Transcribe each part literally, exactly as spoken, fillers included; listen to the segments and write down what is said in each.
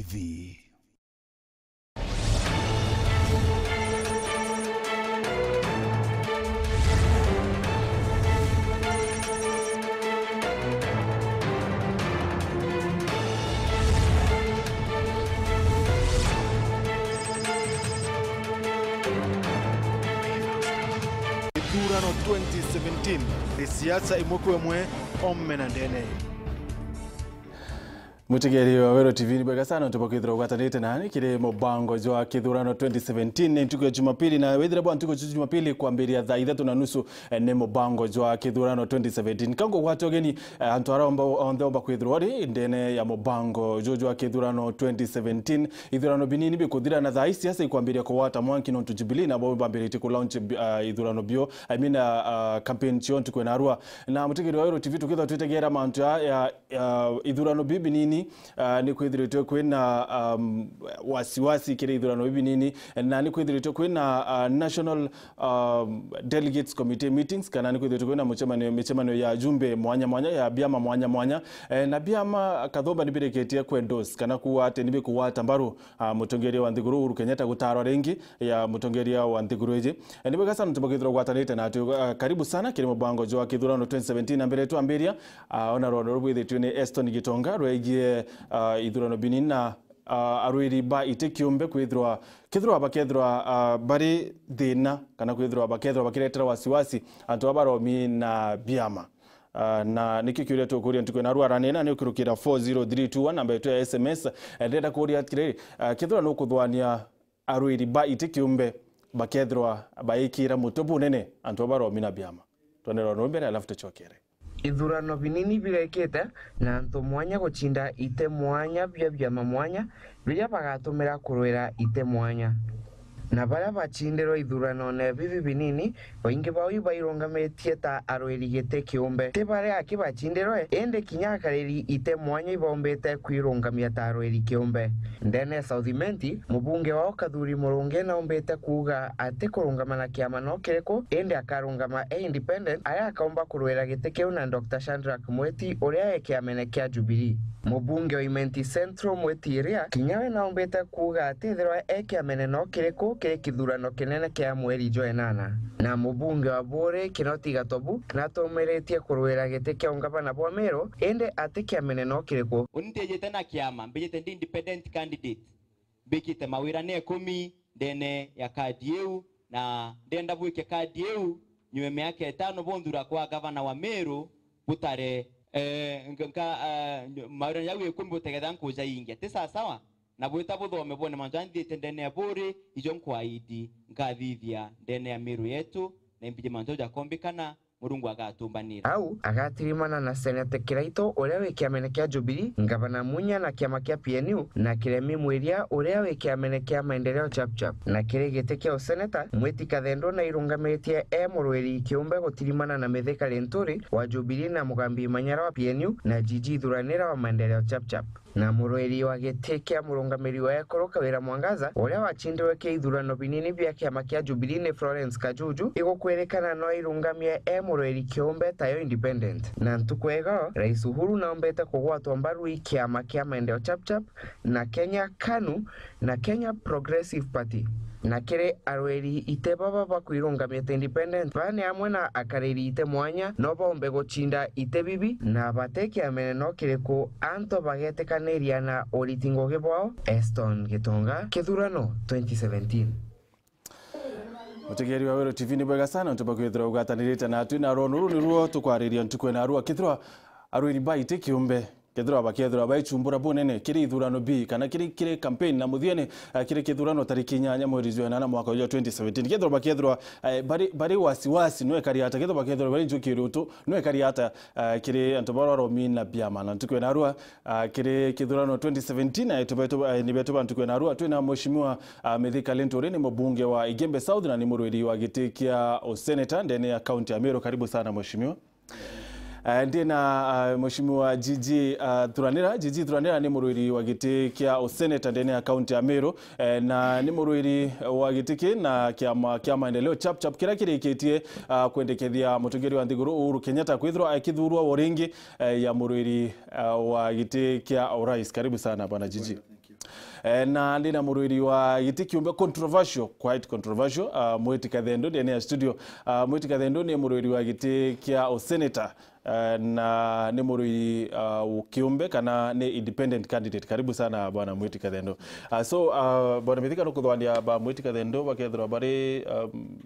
T V. Ithurano twenty seventeen, ni siasa imwe kwa imwe, ome na ndene. Mwitegeri wa Weru T V, ni bwega sana untu bwa kwithirwa ugwatanite nani kiri mubango jwa kithurano twenty seventeen. Ni ntuku ya Jumapili, na withire bwa ntuku ya Jumapili kwambiria thaa ithatu na nusu, eh, ni mubango jwa kithurano twenty seventeen. Ka ngugwate ugeni, eh, antu aria omba, onthe omba kwithirwa ri ndene ya mubango juju jwa kithurano twenty seventeen. Ithurano binini bikuthira na thaa ii siasa ikwambiria kugwata mwanki nontu Jubilee nabo bambiritie ku launch, ah, ithurano bio, I mean, ah, ah, campaign cio ntuku ya narua. Na mwitegeri wa Weru T V, tukithirwa twitegera mantu ya, ya, ya ithurano biu binini, ah, ni kwithiritwe kwina, um, wasiwasi kiri ithurano biu binini, na ni kwithiritwe kwina, ah, national, um, delegates committee meetings, kana ni kwithiritwe kwina mucemanio, micemanio ya ajumbe mwanya mwanya, ya biama mwanya mwanya, eh, na biama kathumba ni birikitie ku endorse kana kuuga ati ni bikugwata mbaru, ah, mutongeria wa nthiguru Uhuru Kenyatta gutarwa ringi ya mutongeria wa nthiguru iji. Eh, ni bwega sana untu bwa kwithirwa ugwatanite natwi, ah, karibu sana kiri mubango jwa kithurano twenty seventeen. Na mbere twambiria, ah, ona rwano rubwithitwe ni Eston Gitonga rwegie, ah, ithurano binini na, ah, arwiri ba iti kiumbe kwithirwa, kethirwa bakethirwa, ah, bari thina kana kwithirwa bakethirwa bakiretera wasiwasi antu aba baromi na biama. Ah, na nikio kiuria tukuria ntuku ina rwara nina ni ukirukira four zero three two one, namba yetu ya S M S. Eh, ndenda kuria atiri, ah, kethirwa nukuthwania arwiri ba iti kiumbe bakethirwa baikira muto bunene antu aba baromi na biama. Twenderwa no mbere, alafu tucokere. Ithurano binini birekite na antu mwanya gucinda ite mwanya bia biama mwanya biria bagatumira kurwira ite mwanya. Na baria bacindirwe ithuranone bibi binini, baingi bao ibairungamitie ta arwiri giti kiumbe. Ti baria aki bacindirwe, indi kinya akariri ite mwanya ibaumbite kwirungamia ta arwiri kiumbe. Ndene ya South Imenti, mubunge wao Kathuri Murungi naumbite kuuga ati kurungama na kiama no kiriku, indi akarungama e independent, aria akaumba kurwira giti kiu na Doctor Shadrack Mwiti, uria e kiamene kia Jubilee. Mubunge wa Imenti Central Mwiti Iria, kinya we naumbite kuuga ati ethirwa e kiamene no kiriku kiri kithurano kinene kia mweri jwa enana. Na mubunge wa Buuri Kinoti Gatobu natumiritie kurwira giti kia ungavana bwa Meru, indi ati kiamene no kiriku. Uni ntijite na kiama, mbijite ndi independent candidate. Mbikite mawira ni ikumi ndene ya kadi iu, na ndenda bwikia kadi iu nyume miaka itano bunthura kwa gavana wa Meru butare, eh, nka, nka, eh, mawira jau ikumi butegetha nkujaingia. Ti sawasawa? Na bwita buthome bwone mantu jaria nthithite ndene ya Buuri, ijo nkwaidi nkathithia ndene ya Meru yetu, na imbiji mantu jau jakombikana, Murungu agatumbanira. Au agatirimana na Senate Kiraitu uria wi kiamene kia Jubilee, Ngavana Munya na kiama kia P N U, na Kiremi Mwiria uria wi kiamene kia Maendeleo Chap Chap. Na kiri giti kia useneta, Mwiti Kathendo nairungamitie e murwiri kiumbe gutirimana na Mithika Linturi wa Jubilee na Mugambi Manyara wa P N U na Gigi Thuranira wa Maendeleo Chap Chap. Na murwiri wa giti kia murungamiri wa ekuru Kawira Mwangaza, uria wacindirwe ki ithurano binini bia kiama kia Jubilee ni Florence Kajuju, igukwirikana no irungamie e murwiri kiumbe tayo independent. Na ntuku ego, Rais Uhuru naumbite kugwatwa mbaru i kiama kia Maendeleo Chap Chap na Kenya kanu na Kenya Progressive Party. Na kiri arwiri ite baba bakwirungamia ta independent, baa ni amwe na akariri ite mwanya no baumbe gucinda ite bibi, na bati kiamene no kiriku antu bagetikaniria na uriti ngugi bwao. Eston Gitonga, Kithurano twenty seventeen. Mutegeri wa Weru T V, ni bwega sana untu bwa kwithirwa ugwatanirite natwi, na rwano ruru niruo tukwariria ntuku ina rua. Kethirwa arwiri ba iti kiumbe, kethirwa bakethirwa baichumbura bunene kiri ithurano bi, kana kiri, kiri campaign, na muthiene, eh, kiri kithurano tariki inyanya mweri jwa enana mwaka uyu wa twenty seventeen. Kethirwa bakethirwa, eh, bari, bari wasiwasi, no ekari ata? Kethirwa bakethirwa bari njuki rutu, no ekari ata, eh, kiri antu baria baromi na biama? Na ntuku ina rua, ah, kiri kithurano twenty seventeen, eh, tubetu, eh, ni betu ba ntuku ina rua, twina Mheshimiwa, ah, Mithika Linturi, ni mubunge wa Igembe South na ni murwiri wa giti kia useneta ndene ya kaunti ya Meru. Karibu sana, Mheshimiwa. Eh, ndina, ah, Mheshimiwa Gigi, ah, Thuranira. Gigi Thuranira ni murwiri wa giti kia useneta ndene ya kaunti ya Meru, eh, na ni murwiri wa giti ki na kiama kia Maendeleo Chap Chap kiria kirikitie, ah, kwendekethia mutongeria wa nthiguru Uhuru Kenyatta kwithirwa akithurwa o ringi, eh, ya murwiri, ah, wa giti kia urais. Karibu sana, Bwana Gigi. Thank you. Eh, na ndi na murwiri wa giti kiumbe controversial, quite controversial, ah, Mwiti Kathendo, ndene ya studio. Ah, Mwiti Kathendo ni murwiri wa giti kia usenator, eh, na ni murwiri, ah, kiumbe kana ni independent candidate. Karibu sana bwana Mwiti Kathendo. Ah, so, ah, bwana Mithika, nukuthwania ba Mwiti Kathendo bakethirwa bari, um,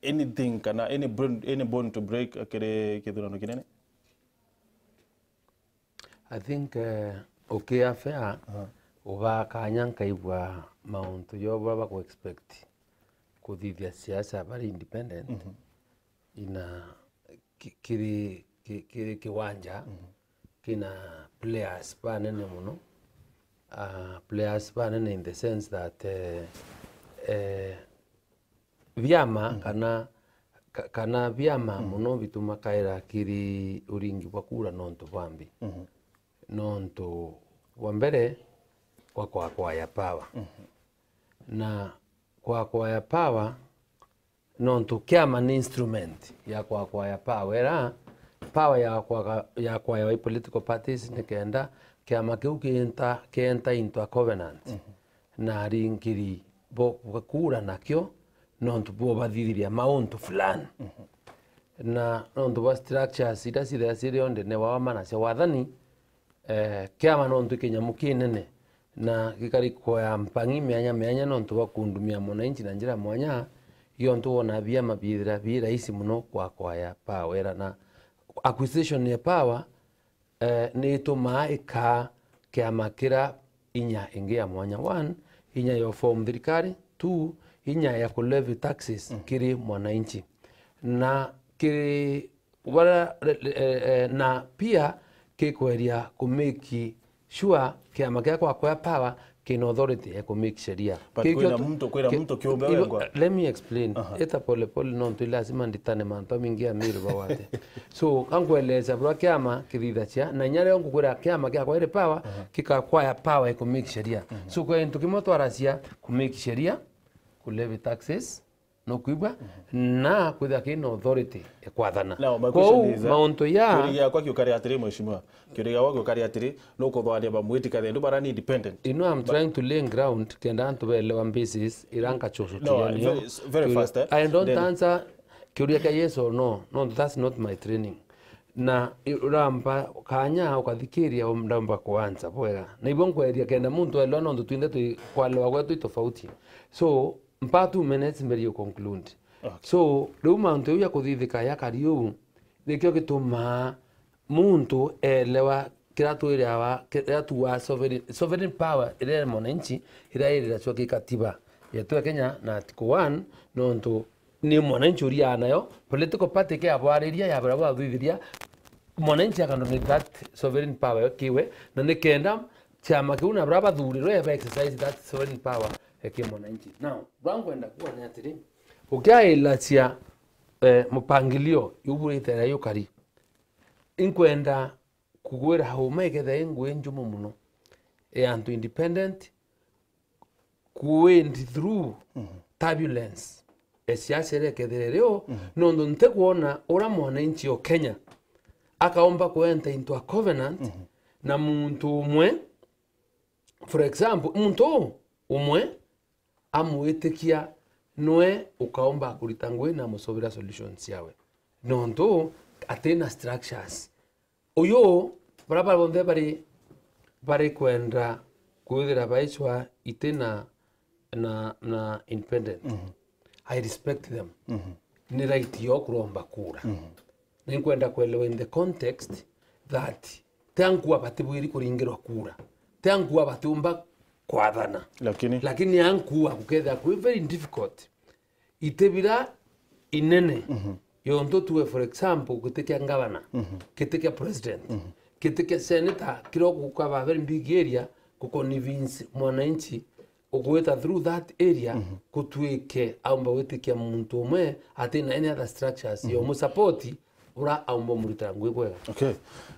anything kana any bone, any bone to break kiri kithurano kinene? I think, eh, ukia fair, ubaa kanya nkaigua mauntu jo baba ku expect kuthithia siasa bari independent, ina ki-, kiri, ki-, kiri kiwanja kina players banene muno. Ah, players banene in the sense that, eh, eh, biama kana, ka-, kana biama muno bitumakaira kiri uringi bwa kura nontu bwa mbi. Nontu bwa mbere, kwa kwakwaya power. Na kwakwaya power, nontu kiama ni instrument ya kwakwaya power. Era power ya kwaka-, ya kwaya wa political parties ni kenda kiama kiu kienta, kienta into a covenant na aringiri bo bakura nakio, nontu bo bathithiria mauntu fulani. Na nontu bwa structures iria cithea ciri o ndene wa wamana cia wathani, eh, kiama nontu kinyamu kinene, na gikari kwaya mpang'i mianya mianya nontu bwa kundumia mwananchi na njira mwanya, giontu wona biama biithira bi rahisi muno kwa kwaya power, na acquisition ya power, eh, ni itumaa ikaa kiama kira inya ingi ya mwanya. One, inya ya form thirikari. Two, inya ya ku levy taxes kiri mwananchi. Na kiri bara, eh, eh, na pia kikweria ku make sure kiama kia kwakwaya power kina authority ya ku make sheria. But kiri kwina kio tu-, muntu, kwina ki-, muntu kiumbe igo-, wengwa. Let me explain. Aha. Eta pole pole, nontu ni lazima nditane mantu amingi ya Miru bagwate. So, kankueleza bura kiama kithithagia, na inya rio ngukwira kiama kiakwa iri power, kikakwaya power ya ku make sheria. So, kwi gintu kimwe twaracia ku make sheria, ku levy taxes, nukwigua, na kwithira kina authority ya kwathana. Now, my question is, eh, mauntu ya kiuria giakwa giukari atiri, Mheshimiwa. Kiuria giakwa giukari atiri, nukuthwania ba Mwiti Kathendo bara ni independent. You know, I'm trying to lay ground kenda antu belewa basis ira nkachuchuchuria. No, very, very fast, eh. I don't answer kiuria kia yes or no. No, that's not my training. Na i-, urampa kanya ukathikiria, um, ndamba kuansa bwega. Na ibo nkweria kenda muntu elewa, nontu twinthe twi-, kwelewa gwetu i tofauti. So, mpa two minutes mbere you conclude. Okay. So, riu mantu jau ya kuthithika yakari uu, nikio gitumaa muntu elewa kira twirawa, kira tuwa sovereign, sovereign power iria ya mwananchi, iria irira cua kikatiba yetu ya Kenya na article one, nontu ni mwananchi uria nayo, political party ke abwariria ya bara bathithiria, mwananchi akandonate that sovereign power yo kiwe, na ni kenda chama kiu na bara bathurirwe ba exercise that sovereign power ya ki mwananchi. Now, bwa nkwenda kuona ni atiri, ukiailacia, eh, mupangilio iu burite ria yukari, inkwenda kugwira hau maiketha i ngui njumu muno ya antu independent, ku wade through turbulence. E siasa iria ikethire rio, nontu ntikwona ura mwananchi o Kenya akaomba ku enter into a covenant na muntu umwe, for example, muntu uu umwe amwitikia nwe ukaomba kurita ngui na amucovira solutions ciawe, nontu atina structures. Uyu, bara bonthe bari, bari kwenda kwithira baicwa iti na, na, na independent. I respect them. Ni right yo kuromba kura. Na inkwenda kwelewa in the context that ti ankua batibwiri kuringirwa kura. Ti ankua batiumba kwathana. Lakini? Lakini ankua gukethira kwi very difficult. Iti bira inene. Yontu tuwe, for example, giti kia ngavana, giti kia president, giti kia senator, kira gukaba very big area, ku convince mwananchi ugwita through that area, kutuike aumba gwitikia muntu umwe atina any other structures, yo mu support, ura aumba murita ngui bwega. Okay.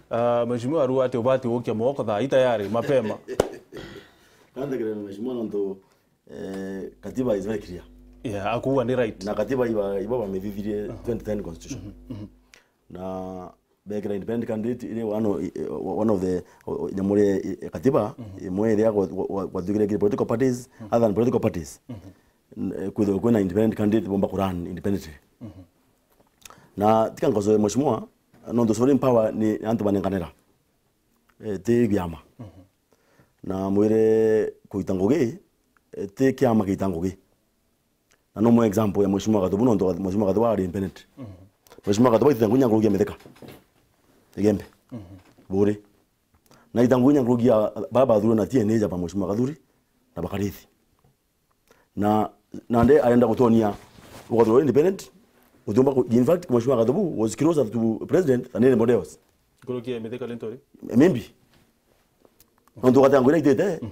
Ah, Mheshimiwa Arua, ati ubati gukia moko thaa ii tayari, mapema. Kwanza kile Mheshimiwa nontu Eh, katiba is very clear. Yeah, akuuga ni right. Na katiba iba, iba bamithithirie twenty ten constitution. Na bekira independent candidate iri one of, one of the, o-, o-, nyamu iri, i-, katiba, imwe iria gwa-, gwa-, gwa-, gwatuikire kiri political parties, other than political parties. N-, eh, kwithirwa kwina independent candidate bomba ku run independently. Na tika nkosoe mheshimiwa, nontu sovereign power ni antu banenkanira. Eh, ti biama. Na mwire kuita ngugi, eh, ti kiama kiita ngugi. Na no mwe example ya mheshimiwa Gatubu, nontu Gatubu, mheshimiwa Gatubu ari independent. Mheshimiwa Gatubu aitite ngugi nkuruki ya Mithika. Igembe. Buri. Na aita ngugi nkuruki ya bara bathurwe na T N A ja ba mheshimiwa Gathuri na Bakarithi. Na, nandi arenda gutonia ugathurwa independent, utiumba ku-, in fact, mheshimiwa Gatubu was closer to president than anybody else. Nkuruki ya Mithika Linturi? Maybe. Nontu ugatanga ngugi iria itite,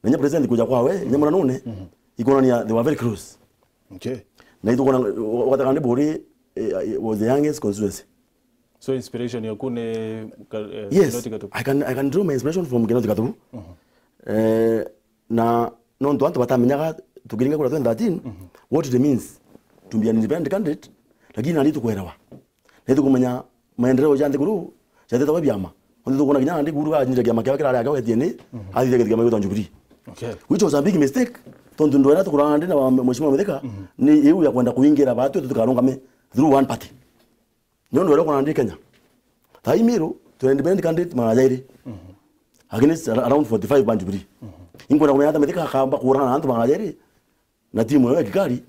na inya president kuja kwawe, inya muranune, ikwonania they were very close. Okay. Na itukona, ugatanga ndi Buri, eh, was the youngest constituency. So inspiration yaku ni ka-, eh, Yes, Kinoti Gatubu? I can, I can draw my inspiration from Kinoti Gatubu. Eh, na nontu antu batamenyaga tukiringa kura twenty thirteen, what it means to be an independent candidate, lakini nandi tukwelewa. Na itukumenya maendeleo ja nthiguru jatetagwa biama. Ontu tukona kinya nandi Uhuru ajinjira kiama kiawe kirari ake wetie ni, athithia kiama gitwa Jubilee. Okay. Which was a big mistake. Tontu ndwera tukurana ndi na wa mheshimiwa Mithika, ni iu ya kwenda kuingira batu tukarungame through one party. Nontu wera ukurana ndi Kenya. Thaa ii Meru, tuna independent candidate magana jairi. Against ar-, around forty-five ba Jubilee. Inkwenda kumenya ata Mithika akamba kurana na antu magana jairi. Na timu ino ya Kikari,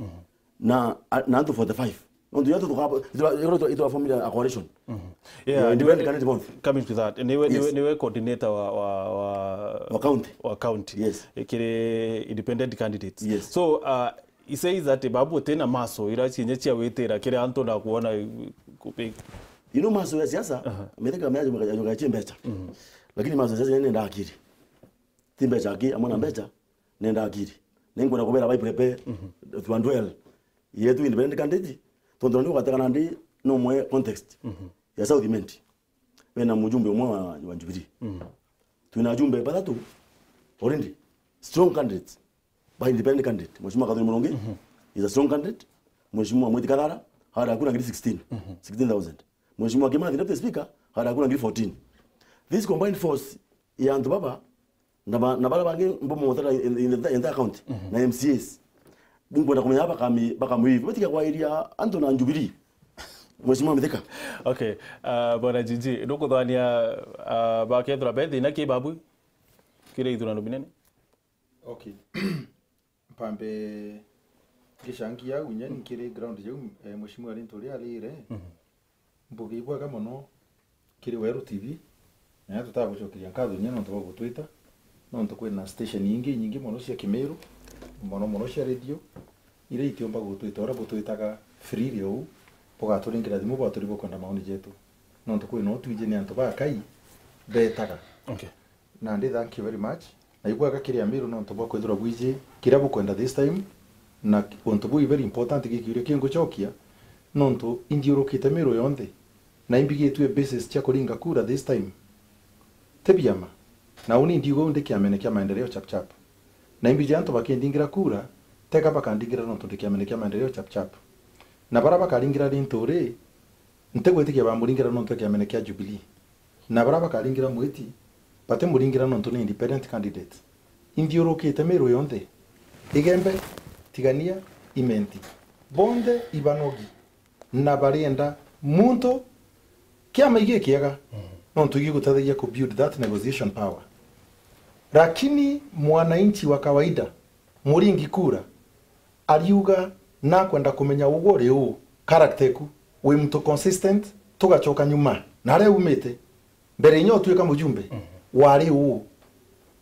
na, na antu forty-five. Nontu yetu tuka-, itwa, itwa, itwa form a coalition. Yeah, independent candidate bonthe. Coming to that, niwe, niwe, Yes. niwe coordinator wa, wa, wa, Wa county. Wa county. Yes. Kiri independent candidates. Yes. So, uh, he says that babu utina maso, ira cienye cia witira, kiri antu na kuona, eh, kupi- You know, maso ya siasa, Mithika ameaje maka-, maka-, mbecha. Lakini maso ya siasa ni ndakiri. Ti mbecha aki, amwe na mbecha, nenda akiri. Na inkwenda kubera bai prepare to handle yetu independent candidate, tontu ni ugategana ndi no mwe context ya South Imenti. Wena mujumbe umwe wa, wa Jubilee. Twina ajumbe bathatu already, strong candidates, by independent candidate. Mheshimiwa Kathuri Murungi is a strong candidate. Mheshimiwa Mwiti Kathara, hara akura ngiri sixteen, sixteen thousand. Mheshimiwa Kimathi, Deputy Speaker, hara akura ngiri fourteen. This combined force ya antu baba, na ba-, na bara bangi mbo motara in, in the entire county, na M C As. Nkwenda kumenya bakami-, bakamwivi. Batiga kwairia antu na Jubilee. Mheshimiwa Mithika. Okay, uh, Bwana G G, nukuthania, uh, bakethira be thina ki babu? Kiri ithurano binene? Okay. Mpambe ngichangia au, inya ni nkiri ground jau, eh, Mheshimiwa Linturi arire. Mbuge ibwega mono kiri Weru T V, na inya tutagucokeria nkatho inya nontu bwa gutwita, nontu kwina station ingi inyingi mono cia Kimiru, mono mono cia radio, iria itiumba gutwita uria butwitaga freely uu, bugaturingira thimu bwaturi bukwenda maoni jetu, nontu kwina utwiji ni antu ba Akai betaga. Okay. Nandi, thank you very much. Na ibwega kiri Amiru nontu bwa kwithirwa bwiji kiria bukwenda this time, na untu buu very important gikiuria kingucokia, nontu inthiurukite Miru yonthe, na imbigitue basis cia kuringa kura this time. Ti biama. Na uni ndiuga uu ndi kiamene kia Maendeleo Chap Chap. Na imbiji antu bakindingira kura, teka bakandingira nontu ndi kiamene kia Maendeleo Chap Chap. Na bara bakaringira Linturi, ntigwitikia bamuringira nontu e kiamene kia Jubilee. Na bara bakaringira Mwiti, batimuringira nontu ni independent candidate. Inthiurukite Miru yonthe, Igembe, Tigania, Imenti. Bonthe ibanogi na barienda muntu kiama igikiega, nontu igiguteithagia ku build that negotiation power. Lakini mwananchi wa kawaida, muringi kura, ariuga nakwenda kumenya ugwe uri uu, character eku, wi muntu consistent, tugacoka nyuma na aria umite. Mbere inya utuika mujumbe, wari uu?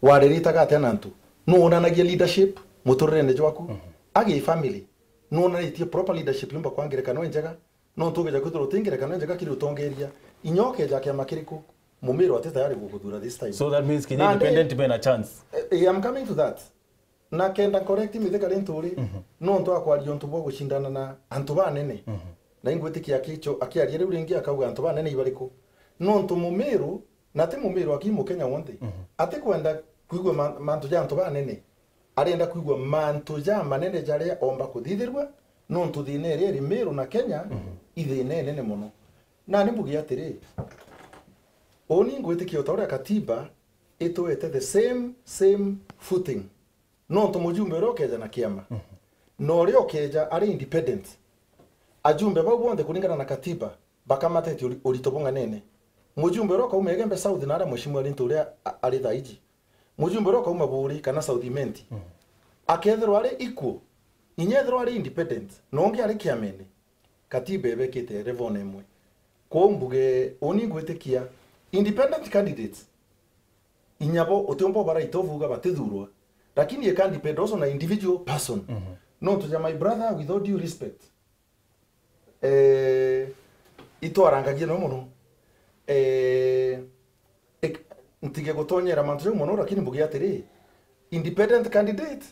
Wariritaga atia na antu? Nu wonanagia leadership muturirene jwaku? Agi family, nu wonanitie proper leadership yumba kwa ngerekano injega? Nontu ugeja kwithirwa uti ngerekano injega kiri utongeria, inya ukeja kiama kiriku, Mumiru ati tayari gukuthura this time. So that means kinya independent bena chance. Eh, eh, I'm coming to that. Na kenda correct Mithika Linturi, nontu akwaria untu bwa gucindana na antu banene. Na ingwitikia akicho-, akiaria riu ringi akauga antu banene ibariku. Nontu Mumiru, na ti Mumiru, aki Mukenya wonthe, atikwenda kwigua ma-, mantu ja antu banene. Arenda kwigua mantu ja manene jaria omba kuthithirua, nontu thina iria iri Miru na Kenya, i thina inene mono. Nani mbuge atiri, uni ngwitikia uta uria katiba itwete the same, same footing. Nontu mujumbe uria ukeja na kiama, na uria ukeja ari independent, ajumbe bau bonthe kuringana na katiba, bakamatetio uri-, urito bung'anene. Mujumbe uria ukauma Igembe South na aria mheshimiwa Rinto uria a-, ari thaiji. Mujumbe uria ukauma Buuri kana South Imenti, akethirwa ari equal, inya ethirwa ari independent, na ungi ari kiamene, katiba ibekite level imwe. Kwou mbuge, uni ngwitikia, independent candidates, inya bo, utiumba ubaraita ubuga batithurwa, lakini it can depend also na individual person. Nontu ja my brother, with all due respect, eh, itwarangagia no mono. Eh, ik-, ntige gutonyera mantu jau mono, lakini mbuge atiri, independent candidate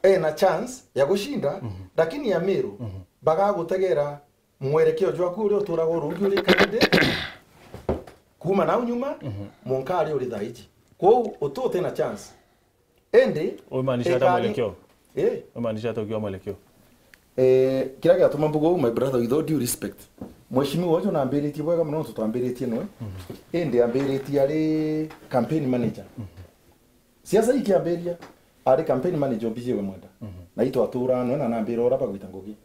ena chance ya gushinda, lakini Amiru bagagutegera mwerekeo jwaku uria uturaga urungi uri candidate, kuma nau nyuma, mwanka ari uri thaiji. Kwou utu utina chance. Indi, umaanisha ata ekari-, mwelekeo? Eh? Umaanisha ata ukiuga mwelekeo? Eh, kiria giatuma mbuga uu, my brother, with all due respect, mheshimiwa uju nambiritie bwega mono, nontu twambiritie nwe. Indi ambiritie ari campaign manager. Siasa ikiambiria, ari campaign manager o B J we mwenda. Na itwatura nwe na nambira uria bagwita ngugi.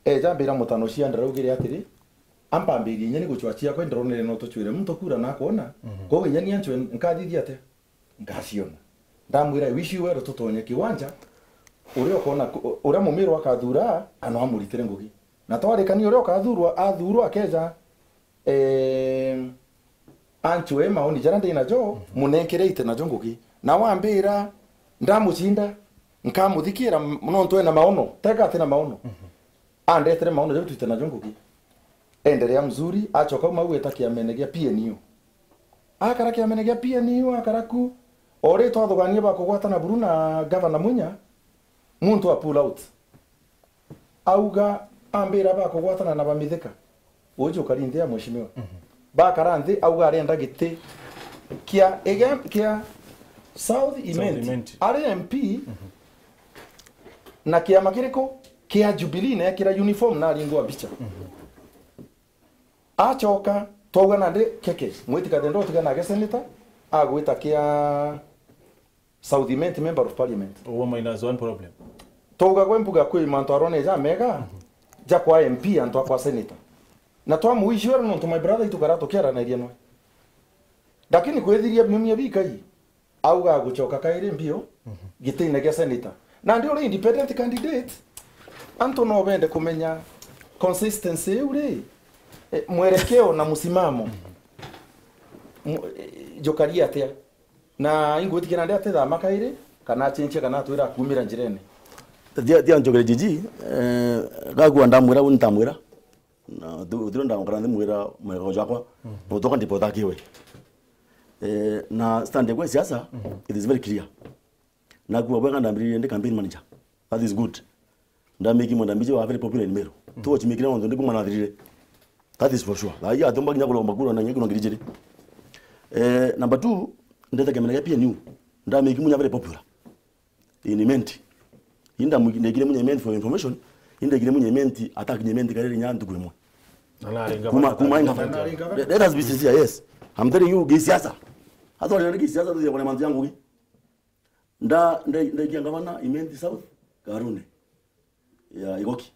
Eja ambira mutano cia ndaraugire atiri, ampambirie inya ni gucwa ciakwa, ndironere no tucwire muntu kura na akwona. Kwou inya ni ancwe nkathithia atia? Ngaciona. Ndamwira, "I wish you well, tutonye kiwanja." Uria ukona ku-, uria Mumiru akathura, ano amuritire ngugi. Na twarikania uria ukathurwa, athurwa akeja, eh, ancwe maoni jaria ndi najo, munenkere ite najo ngugi. Na wambira, ndamucinda, nkamuthikira m-, nontu ena maono, tega atina maono. Andetere maono jau twite najo ngugi. Endelea mzuri, acoka uma gwita kiamene gia P N U. Akara kiamene gia P N U, akara ku. O ri twathugania ba kugwatana buru na Gavana Munya, muntu a pull out. Auga, ambira ba kugwatana na ba Mithika. Uju ukari nthi ya mheshimiwa. Bakara nthi, auga arenda giti kia ege-, kia South Imenti. Imenti. Ari M P, na kiama kiriku? Kia Jubilee, na ekira uniform na aringwa mbicha. Acoka, twauga nandi keke, mwiti Kathendo utigana age senator, agwita kia South Imenti Member of Parliament. Uguo minus one problem. Twauga gwe mbuga kwi mantu arone ja mega, ja kwa M P, antu akwa senator. Na twamuishwera nontu my brother itukara tukiaranaria nwe. Lakini kwithiria biumia bikai, auga agucoka kairi mbio gitine gia senator. Nandi uri independent candidate, antu no bende kumenya consistency iu ri, eh, mwerekeo na musimamo. Mu-, eh, jukari atia? Na ingwitikira nandi atithama kairi, kana achinchia, kana atwira akumira njirene. Thia, thia njokere Jiji, eh, gakua ndamwira, u ntamwira. Na tu-, utiro ndamukara nthi mwira mwega jakwa, na utoka ndipo thakiwe. Eh, na stand yakwa ya siasa, it is very clear. Nakua bwega ndambiririe ndi campaign manager. That is good. Ndamiki mwenda mbiji wa very popular in Meru. Tu ochimikire muntu ndi kuma nathirire. That is for sure. Thaa hii atumba kinya kulomba kura na nyeku ngiri jiri. Eh, number two, ndeta kiamene kia P N U. Ndamiki munya very popular in Imenti. Inda mu-, ndekire munya Imenti for information. Inda ndekire munya Imenti, attack nya Imenti karere nya ntuku imwe. Na nari kuma, ngavana kuma Kathito ingavana. Let, let us be sincere, yes. I'm telling you, gisiasa. Hata wale gisiasa tu yakona mantu yangu. Nda, nda, ndaikia ngavana Imenti South, Karune. Ya Igoki.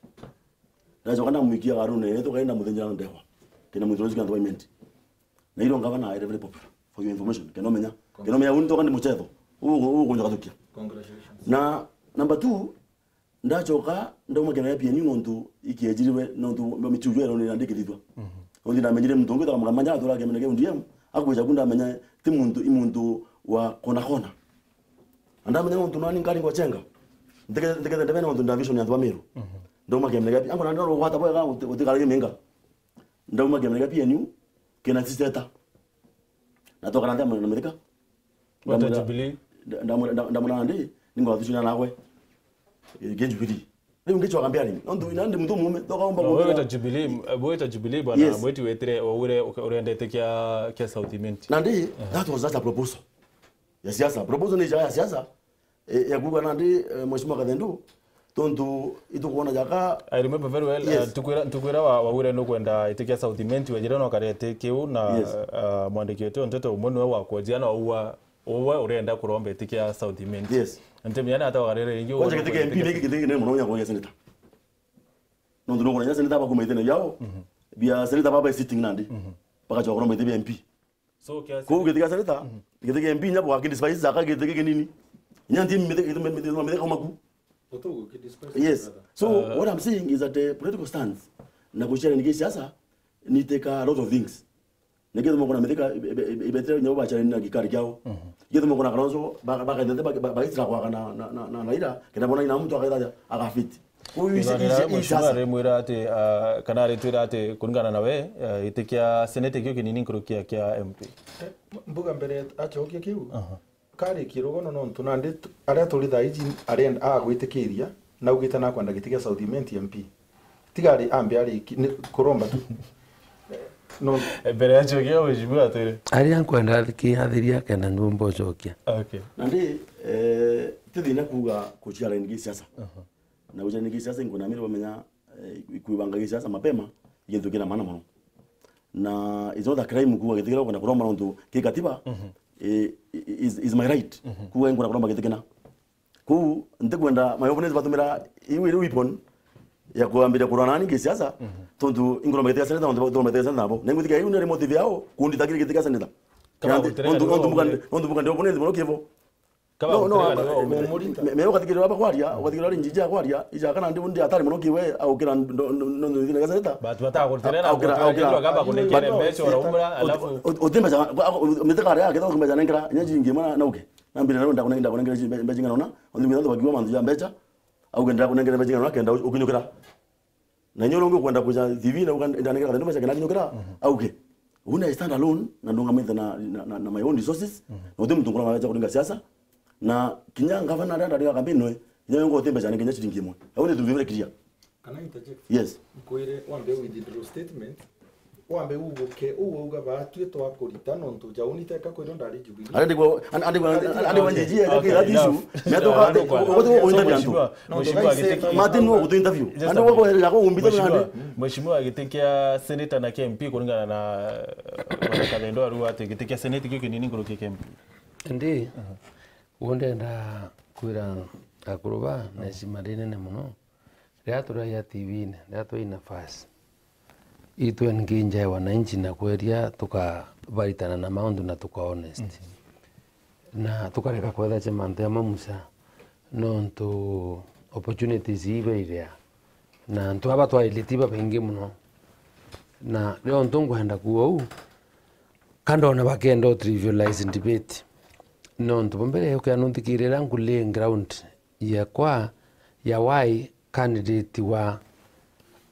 Ndacoka ndamwikia Karune, yetu kaenda muthenjera ndehwa. Kina mwithirozi kantu wa Imenti. Na ilo ngavana ere very popular, for your information. Kena umenya. Kena umenya unto kandi muchetho. Ugo, ugo kunja katukia. Congratulations. Na number two, ndacoka, ndauma kena ya P N U nontu ikiejiriwe, nontu michujo ero ni ndikithithwa. Undi ndamenyire muntu ungi takamugamba njara tura kemene ke O D M, akwija ku ndamenya ti muntu, i muntu wa kona kona. Na ndamenya nontu nani nkari ngochenga. Ndeke, ndeke ndebe nontu nda vision ya antu ba Meru. Ndauma kemene ke, ango na ndona gwata bwega uti-, utikaragie minga. Ndauma kemene ke P N U, kena siseta. Na tokana ndamwira na Mithika. Weta Jubilee. Ndamwira, ndamwira, ndamwira ndi, ningwa vision ya nakwe. Eh, ke Jubilee. Riu ngichwa kambiani. Nontu ina ndi muntu mume, toka umba. Na wewe weta Jubilee, eh, weta Jubilee bwana, yes. Mweti wetire, waure, uka-, urendete kia, kia South Imenti. Na ndi, that was just a proposal. Ya siasa. Proposal ni ya siasa. Eh, ya kuga na ndi, eh, Mheshimiwa Kathendu, Tontu itukwona jaka. I remember very well, yes. Uh, ntukwira ntukwira wa wawire nukwenda itikia South Imenti, wejire no karete kiu na yes. Uh, mwandiki wetu nteto umwe niwe wakwejia na uwa uwe urenda kuromba itikia South Imenti. Yes. Ntemia na atawa karere ingi. Kwa gitikia M P ni gitikia ni muno nya kwa senator. Nontu nukwona senator bakumaite na yao. Mhm. Bia senator baba sitting nandi. Mhm. Bakachoka kuromba itikia M P. So kia Kuu giti kia senator, giti kia M P nya bwa kindi spice zaka giti kia kinini. Nya nti mitheka mitheka kuma ku. Yes. So what I'm saying is that uh, political stance na kushare ni siasa ni take a lot of things. Nigithe mukona mitheka ibetere nyo ba challenge na gikari kiao. Githe mukona Kalonzo ba ba ba ba isira kwa na na na Raila kenda bona ina mtu akaitha akafiti. Mheshimiwa arimwira ati, ah, kana aritwira ati kuringana na we, ah, giti kia senate kio kinini nkuruki ya kia M P. Eh, m- mbuga mbere acokia kiu. Aha. Karikia rugono nontu nandi t- aria turi thaa iji arenda agwitikiria naugite nakwenda giti kia South Imenti M P. Tigari ambe ariki ni kuromba tu. Eh, no. Eh, mbere acokia mheshimiwa atwire. Aria nkwenda athikiathiria kenda ndumba ucokia. Okay. Nandi eh, ti thina kuuga kuchallenge siasa. Aha. Na uja ni gisiasa, nkwenda mimi bamenya, eh, kwibanga gisiasa mapema, gintu kina maana mono. Na it's not a crime kuuga giti kina kwenda kuromba nontu ki katiba, eh, is, is my right. Kuuga nkwenda kuromba giti kina. Kuu ntikwenda my opponents batumira iu iri weapon ya kuambiria kurwana nani gisiasa, tontu inkuromba giti kia senator, nontu bakuromba giti kia senator nabo. Na ingwitikia iu niri motive yao, kunditakiri giti kia senator. Kama nontu, gutirega nontu, nontu niwe mukandi, nontu mukandi opponents mono kivo. Kaba no, no, gutirega niwe me- umurita. Me- me ugathikirira aba kwaria, ugathikirira ari njiji ya kwaria, ija kana ndi undi atari muno kiwe, aukira ndo- ndo- ndo- ndo- ndo- gazeta. But batagutirera Aukira- aukira- aukira- kaba kunengere mbeca ora umura, alafu uti- uti mbeca, miteka aria aketha uti mbeca nenkera, nya jingi mwana na uke. Na mbira ndo ndakunengera, ndakunengera mbeca ingana ona, uthi mitha bakiwa mantu ya mbeca, auke ndakunengera mbeca ingana ona kenda ukinyukira. Na inya uria ungi ukwenda kuja T V na uga ndanegera kathendo mbeca kenda kinyukira, auke. Uni I stand alone na ndungamite na, na, na, na my own resources, na uti muntu ngurama mbeca kuringa siasa, na kinya ngavana aria ndariga campaign noe, kinya yongo uti mbeca ni kinya ciringi imwe. Au ni tuntu very clear. Can I interject? Yes. Nkwire wambe withdraw statement, wambe uguke, uu wauga batwi twakurita nontu jauni teka kwirwo ndari Jubilee. Andi kwa, andi kwa, andi kwa njiji ya kira tishu. Metoka, ugote kwa interview antu. Mheshimiwa, Martin, no gutu interview. Andi kwa kwa ya ko umbita nandi. Mheshimiwa, giti kia senator na kia M P kuringana na, eh, Bwana Kathendo aru ati giti kia senate kio kinini nkuruki kia M P. Ndi, ugu ndenda kwira akuru ba na heshima rinene muno. Riria turagia T V-ini, riria twai nafasi, itu engage wananchi na kweria tukabaritana na maundu na tuka honest. Na tukareka kwetha cia mantu ya mamuca, nontu opportunities iba iria. Na antu aba twailite iba baingi muno. Na rio ntu nkwenda kuuga uu, ka ndona bakenda u trivialize debate. Nontu bwa mbere, ukia nunthikirira nkuli ground yakwa ya why candidate wa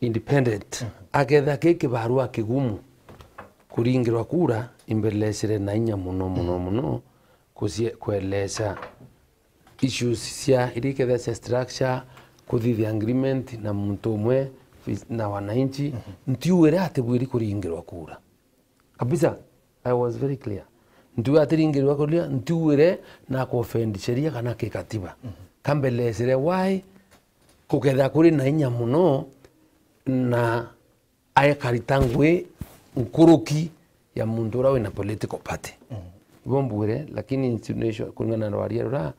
independent aketha ki kibarua kigumu kuringirwa kura, imbelecire na inya muno, muno, muno kucie-, kueleza issues cia iria ikethira cia structure, kuthithia agreement na muntu umwe na wananchi, ntiuire ati bwiri kuringirwa kura. Kabisa, I was very clear. Ntiuga atiringirwa kuria, ntiugire na kuoffend sheria kana kikatiba. Kambelesire why kukethira kuri na inya muno na aekarita ngui nkuruki ya muntu uria wina political party. Ibo mbwire, lakini insinuation kuringana na rwaria rura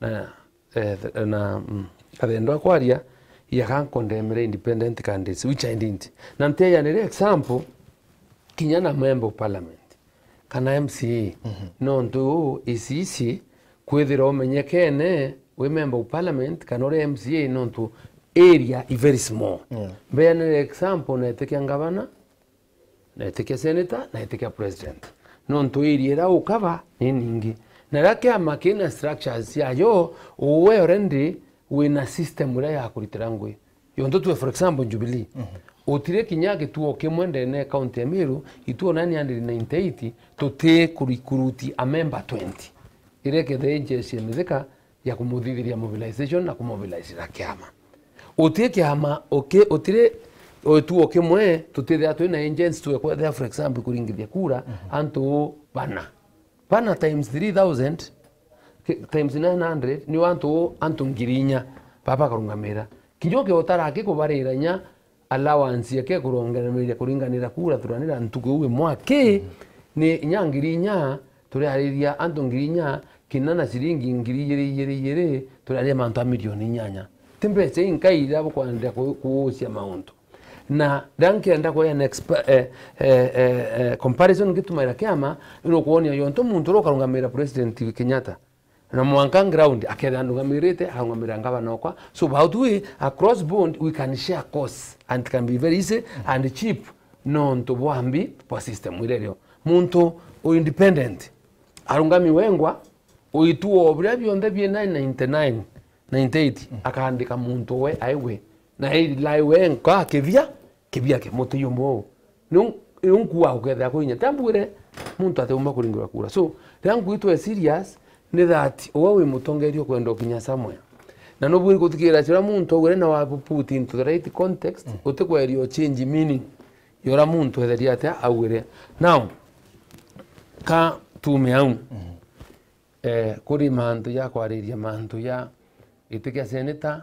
na eh, th- na, mm, Kathendo akwaria, he can condemn independent candidates, which I didn't. Na nteyanire example, kinya na member of parliament, kana M C A, nontu isi isi, kwithira umenyekene wi member of parliament, kana uri M C A, nontu area i very small. Yeah. Mbeyanire example, na itikia ngavana, na itikia senator, na itikia president. Nontu area iria ukaba ni ningi. Na riria kiama kina structures ciayo, uwe already wina system iria ya kuritira ngui. Yontu tue, for example, Jubilee. Utire kinya gituo kimwe ndene county ya Meru, ituo nine hundred ninety-eight, tuti kurikuruti a member twenty. Iria kethira i jeshi ya mithika, ya kumuthithiria mobilization na kumobilizira kiama. Uti kiama, uki-, utiri gituo kimwe, tutithia twina agents twe kwethia, for example, kuringithia kura antu bana. Bana times three thousand, ki-, times nine hundred, ni antu, antu ngiri inya. Baba akarungamira. Kinya ukiotara akikubarira inya allowance yake kurongerera kuringanira kura turanira ntuku iu imwe aki, ni inya ngiri inya, turiariria antu ngiri inya, kina na ciringi ngiri igiri, igiri, igiri, turiariria mantu a milioni inyanya. Ti mbeca inkai iria bukwenderea ku-, kuucia mauntu. Na riria nkienda kuya next pa-, eh, eh, eh, eh, comparison ngitumaira kiama, ni ukwona yontu muntu uria ukarungamira President Kenyatta, na mwanka ground akethira ndugamirite, akarungamira ngavana okwa. So, how do we, across board, we can share costs and it can be very easy and cheap, nontu bwa mbi bwa system iria irio. Muntu u independent, arungami wengwa, uitua biria bionthe biena ninety-nine, ninety-eight, akaandika muntu we aiwe, na airely wengwa kibia, kibia ke, mutuyo muu. Niu, niu nkua ukethira kwinya. Tambwire muntu atiumba kuringirwa kura. So, riria ngui twe serious, ni that uwe wi mutongeria ukwenda ukinya somewhere. Na nubwiri guthikira cia uria muntu augire na wa put into the right context, utikweria u change meaning ya uria muntu etheria atia augire. Now, ka tuume au, eh, kuri mantu ja kwariria mantu ja giti kia senator,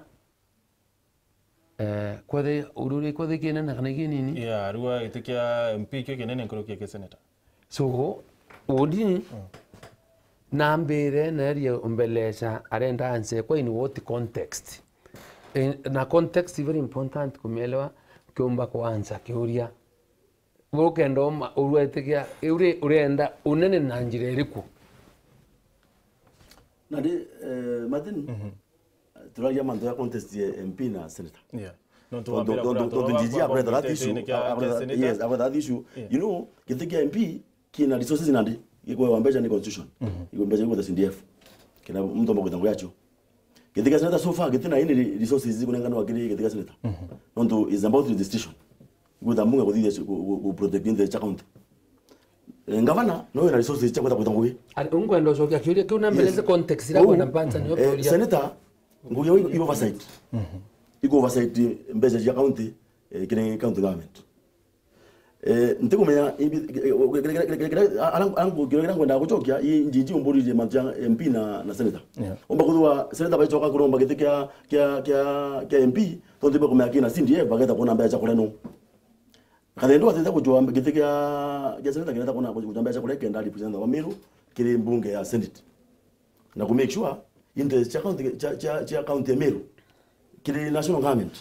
eh, kwethe ururi kwethe kinene kana kinini? Yeah, arua giti kia M P kio kinene nkuruki kia senator. So, uni nambire neria umbeleca arenda anse kwa in what context. Eh, na context is very important kumielewa, kiumba kuansa kiuria. Ukenda uma-, urua itikia, uri-, urenda unene na njira iriku? Nandi, eh, Martin, turagia mantu ya contest ya M P na senator. Yeah. Nontu tontu, wambira tontu, kura tontu toro Njiji bakwa akureta that issue, itene kia, kia akureta, senator. Yes, akureta that issue. Yeah. You know, giti kia M P kina resources nandi, gikwewa mbeca ni constitution. Gikwewa mbeca gikwewa C D F. Kina muntu omba kwita ngugi yacio. Giti kia senator so far, giti na any resources zikunenganwa kiri giti kia senator. Nontu is about registration. Gwita mbunge kuthithia ci-, ku, ku, ku protect interest cia county. Eh, ngavana, no wina resources cia kwita kwita ngugi. Ari, unkwenda ucokia kiuria kiu na mbere. Yes. Nze context ira kwenda mpanza niyo. Eh, kiuria. Senator, ngugi yao i oversight. Iko oversight mbeca cia county, eh, kiri county government. Eh, ntikumenya ibi-, eh, kiria, kiria, kiria, kiria, arangu, kiria, kiria ngwenda gucokia, i Njiji umburirie mantu ja M P na, na senator. Yeah. Umba kuthua senator baicoka kuromba giti kia, kia, kia, kia M P, tontu bakumenya kina C D F, bageta kuona mbeca cia kuria no. Kathendo atete kujua giti kia, kia senator kireta kuona kujua mbeca cia kuria kenda represent wa Meru kiri mbunge ya Senate. Na ku make sure interest cia county, cia, cia, cia county ya Meru kiri national government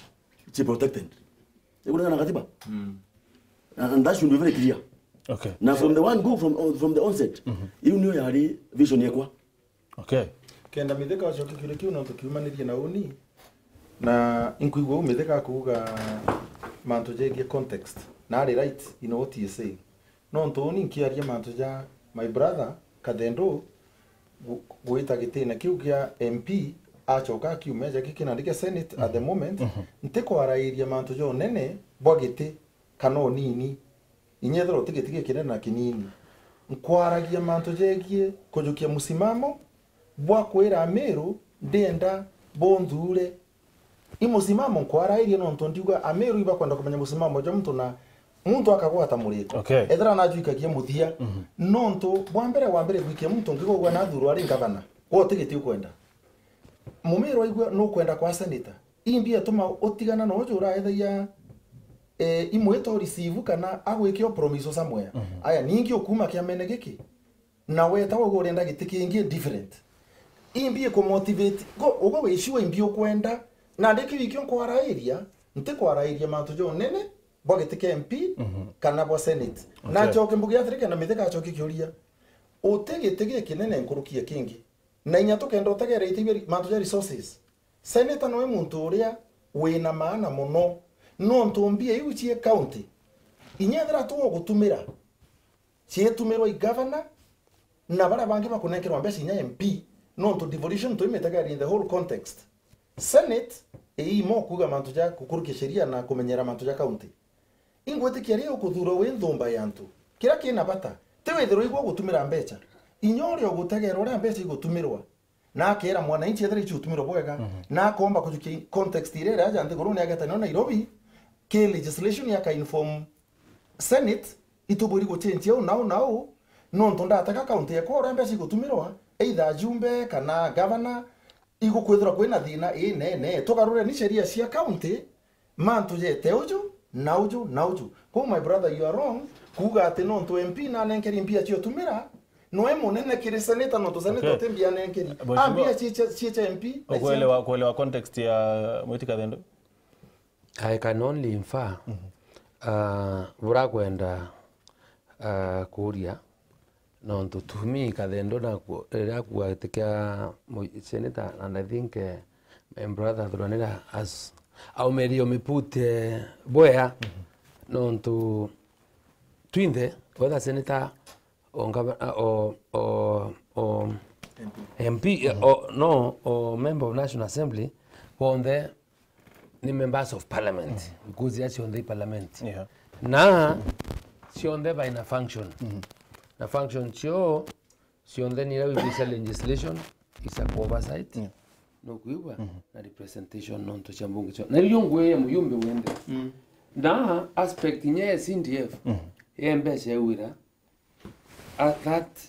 ci protected. Ikulingana na katiba. And, and that should be very clear. Okay. Na from the one go from, from the onset, iu niyo yari vision yekwa. Okay. Kenda Mithika acoke kiuria kiu nontu kiumanirie na uni, na inkwigua u Mithika akuuga mantu jegie context, na ari right in what he is saying. Nontu uni nkiaria mantu ja my brother Kathendo gu-, gwita gitine kiu kia M P, acoka akiume ja giki nandi kia Senate at the moment, ntikwarairia mantu ja unene bwa giti kana unini. Inyethirwa ti giti gikinene na kinini. Nkwaragia mantu jegie kujukia musimamo bwa kwira Amiru ndienda bunthure. I musimamo nkwarairie nontu ndiuga Amiru ibakwenda kumenya musimamo jwa muntu na muntu akagwata muriko. Okay. Ethira najuikagia muthia. Nontu bwa mbere, wa mbere gwikia muntu ngigogwa nathurwa ari ngavana. Gwe uti giti ukwenda. Mumiru aigua nukwenda kwa senator. Imbi etuma utigana na uju uraethagia, eh, imwita ureceive kana agwikia promise somewhere. Aya, ningi ukuma kiamene giki, na weta ugu urenda giti kingi different. Imbi ikumotivate, go, ugu wiciwa imbi ukwenda, na ndi kiu ikio nkwarairia, ntikwarairia mantu ja unene bwa giti kia M P kana bwa Senate. Na ncoke mbuge atiri, kenda Mithika acoke kiuria, uti giti gikinene nkuruki ya kingi. Na inya tukenda utegera itibia ri-, mantu ja resources. Senator noe muntu uria wina maana mono, nontu mbia iu cie county, inya ethira tu ugutumira, cietumirwa i governor, na baria bangi bakunenkerwa mbeca inya M P, nontu devolution tuimitegera in the whole context. Senate, ii mo kuuga mantu ja gukurukia sheria na kumenyera mantu ja county. Ingwitikia ri ukuthurwa wi nthumba ya antu. Kiria kina bata, ti withirwa igwe ugutumira mbeca. Inya uria ugutegera uria mbeca igutumirwa, na akera mwananchi ethira ici utumirwa bwega, na akomba kujukia context iria iri aja nthigurune ageta nayo Nairobi, ki legislation aka inform Senate, itubwiri guchange au nau nau, nontu ndataka county ekwa uria mbeca igutumirwa, either ajumbe kana governor, Igukwithirwa kwina thina inene. Tugarureni sheria cia county, mantu jete uju, na uju, na uju. Kwou, my brother, you are wrong kuuga ati nontu M P nanenkeri mbia cia utumira, noe munene kiri senator, nontu senator Okay. uti mbia anenkeri. Mheshimiwa, A mbia ciicha, ciicha M P na cia ukuelewa, kuelewa context ya Mwiti Kathendo? I can only infer, Mhm. ah, bura kwenda, ah, kuria, nontu to me Kathendo naku-, riria akua giti kia mu-, senator, and I think, eh, my brother Thuranira has aumerio mipute boya, Mhm. nontu twinthe, whether senator o ngava-, o, o, o M P. M P, eh, Mhm. o, no, o member of National Assembly, bonthe ni members of parliament, Mhm. because iria cionthe i parliament. Yeah. Na cionthe baina function. Mhm. Na function cio cionthe ni iria wibisa legislation, isa ku oversight, Yeah. no kuigua, Mhm. na representation nontu cia mbunge cio. Na irio ngwire muyumbe wende. Mm. Na aspect nye ya C D F, Mhm. ye mbeca ya wira, a-, that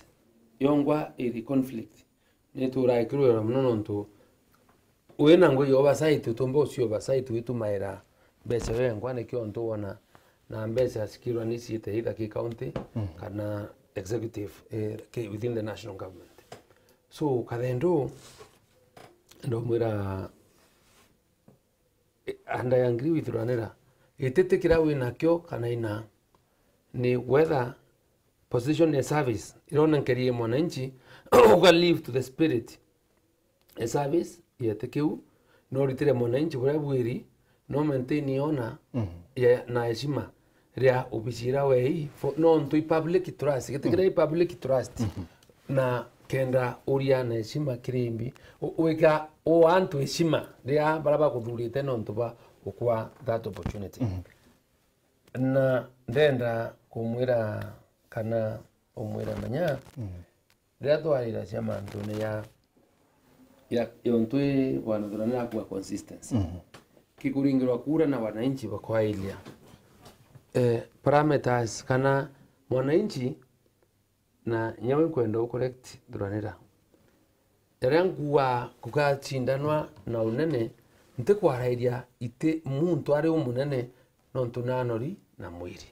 yongwa iri conflict. Ni turaikirwira mono nontu wina ngugi ya oversight, utumba ucio oversight witumaira mbeca wengwa, nikio ntu wona na mbeca cikirwa ni ciite either ki county Mm. kana executive, eh, ki within the national government. So, Kathendu, ndomwira, eh, and I agree with Ranera, ititi kira winakio kana ina, ni whether position ya service ironenkerie mwananchi, uka live to the spirit ya service yete kiu, no ritire mwananchi buria bwiri, no maintain ona Mhm. ya, na heshima ria obici ira wei, for, nontu i public trust, giti kiria i public trust, Mhm. na kenda uria na heshima kiri imbi, u-, wika u antu heshima ria baria bakuthurite nontu ba ukwa that opportunity. Mhm. Na ndenda kumwira kana umwira manya, Mhm. riria twarira cia mantune ya, ya, yontu i bwana Thuranira akua consistency. Mhm. Kikuringirwa kura na wananchi bakwailia, eh, parameters kana mwananchi, na nyawe nkwenda u correct Thuranira. Riria nkuuga kugacindanwa na unene, ntikwarairia iti muntu ari umunene nontu nanori na mwiri.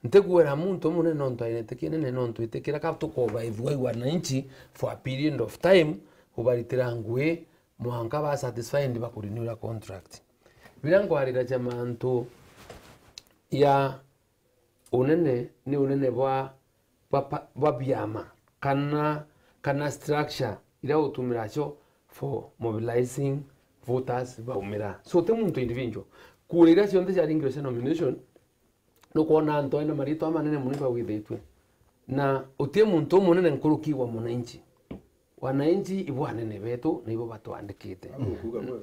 Ntikwira muntu umunene nontu aina iti kinene, nontu iti kira ka tukobaithua i wananchi for a period of time, ubaritira ngui mwanka ba satisfied bakurinura contract. Biria nkwarira cia mantu ya unene ni unene bwa, bwa pa-, bwa biama kana, kana structure iria utumira cio for mobilizing voters baumira. So, ti muntu individual. Kura iria cionthe ciaringirwe cia nomination, nukwona antu aina maritwa manene mono ibagwithitue. Na uti muntu umunene nkuruki wa mwananchi. Wananchi ibo anene betu na ibo batwandikite.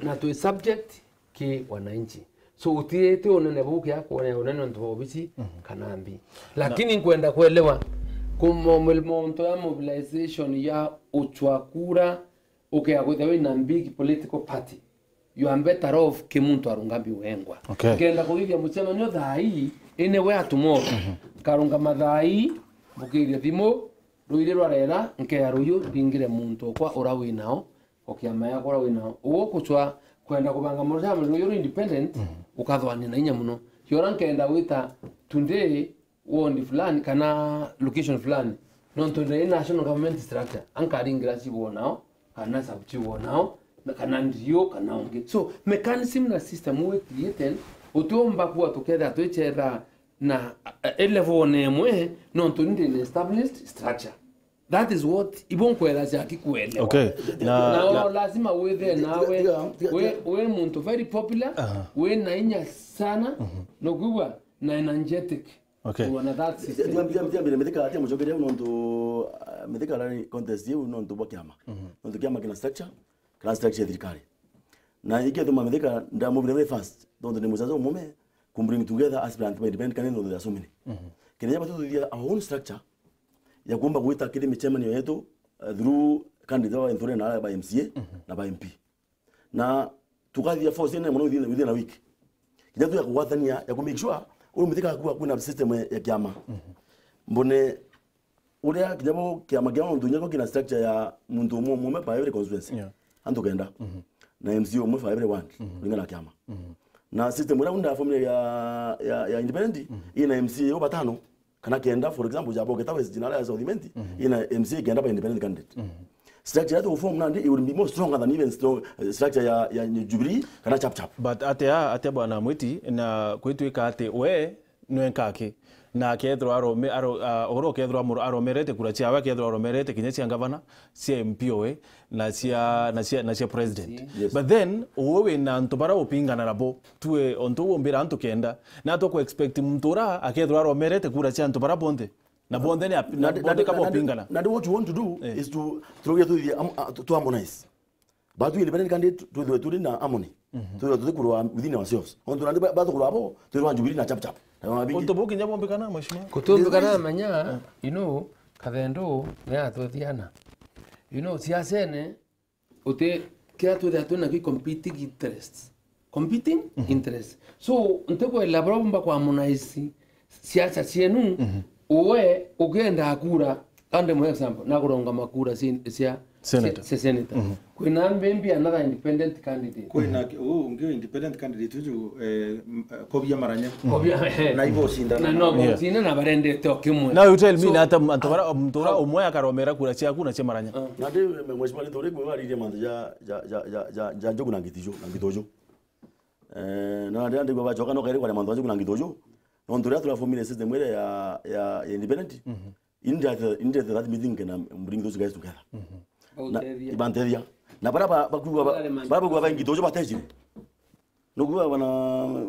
Na twi subject ki wananchi. So, uti, ti unene buu kia kuonea unene nontu bwa obici Mhm. kana mbi. Lakini nkwenda kuelewa, ku mo-, mo-, monto ya mobilization ya uchwa kura, ukea kwithia wina big political party, you are better off ki muntu arungami wengwa. Okay. Nkenda kuthithia mucemanio thaa ii, ine we atumoro. Mhm. Karungama thaa ii, mbukiria thimu, ruiri rwarera, nkea ruyu mbingire muntu okwa ura winao, o kiama yakwa ura winao. Uguo kucwa kwenda kubanga mucemanio uyu uri independent, Mhm. ukathwania na inya muno. Kiora nkenda gwita today, ward fulani kana location fulani, nontu ndai national government structure, ankaringira chief wonao, kana sub chief wonao, na kana D O, kana ungi. So, mechanism na system we created, utiumba kuwa tukethira twichetha na, eh, level one imwe, nontu ndi na established structure. That is what ibo nkwetha ciaki kuelewa. Okay. Na, Na, na lazima withe nawe, Tiga, tiga, we, tiga. we muntu very popular, Aha. we na inya sana, Mhm. no kwigua, na energetic. Okay. Kuona that system. Tiga, tiga, tiga, mbere Mithika, tiga mucokeria nontu, ah, Mithika arari contest iu nontu bwa kiama. Mhm. Nontu kiama kina structure, kana structure ya thirikari. Na ikio tuma Mithika ndamubire very fast, nontu ni mucaca umume, ku bring together aspirant by independent candidate, nontu there are so many. Mhm. Kenya batu tuthia our own structure, ya kuumba gwita kiri micemanio yetu, uh, through candidate wa Nthure na by M C A Mhm. na by M P. Na tukathia force ene mono within, within a week. Kinya tu ya kugwatania, ya ku make sure, uri Mithika kuwa kwina system ya, ya kiama. Mhm. Mbone, uria kinya bo kiama kia muntu nyago kina structure ya muntu umwe umwe by every constituency. Yeah. antu kenda. Na M C A umwe for every ward, kulingana na kiama. Na system iria unda formula ya, ya, ya independent, ina M C A yo batano, kana kenda, for example, ja Bogeta West, jina ya South Imenti, ina M C A kenda ba independent candidate. Structure ya form nandi, it will be more stronger than even strong, eh, structure ya, ya Jubilee, kana Chap Chap. But atia, atia bwana Mwiti, na kwitwika ati we, nwe nkaki. Na akethirwa arome-, aro-, a, oro akethirwa amur-, aromerete kura ciawe, akethirwa aromerete kinya cia ngavana, cia M P owe, na cia, na cia, na cia president. Yes. But then, uwe wina antu bara upingana nabo, tue ontu uwe umbira antu kenda, na twa ku expect muntu ura akethirwa aromerete kura cia antu bara bonthe. Na bonthe ni ap-, na bonthe kaba upingana. Na what you want to do is to, turugia tuthithie am-, a, tu, tu harmonize. But we independent candidate, twithwe turi na harmony. Twithwe tutikurwa within ourselves. Ontu nandi ba-, batukurwa abo, twirwa Jubilee na Chap Chap. Na mabingi. Untu bu kinya bombikana, mheshimiwa? Kutumbikana menya, you know, Kathendo, ni atuthiana. You know, siasene, uti, kia twithia twina ki competing interests. Competing interests. So, ntikwela bara bumba ku harmonize siasa cienu, uwe ukienda kura, ande mu example, na kuronga makura cia, cia, cia senator. Kwina maybe another independent candidate. Kwina ki-, uu ungi independent candidate uju, eh, m-, eh, Kobia Maranya. Kobia, eh. Na ibo cindana. Na no, yeah, cindana na barendete o kimwe. Now you tell me, so, na ata antu bara, muntu ura umwe akaromera kura ciaku na cia Maranya. Ah. Na ndi, mheshimiwa, ni turi kwaririe mantu ja, ja, ja, ja, ja, ja Njogu na Ngitijo, na Ngitojo. Eh, na riria ndigua bacoka no kairi kwaria mantu acio kuna Ngitojo. Nontu riria turafomire system iria ya, ya, ya independent, indete, indete that meeting kena bring those guys together. Na ibantethia. Na bara ba, bakuwa ba, bara bakuwa ba Ngitojo batejire. Nukuwa bana,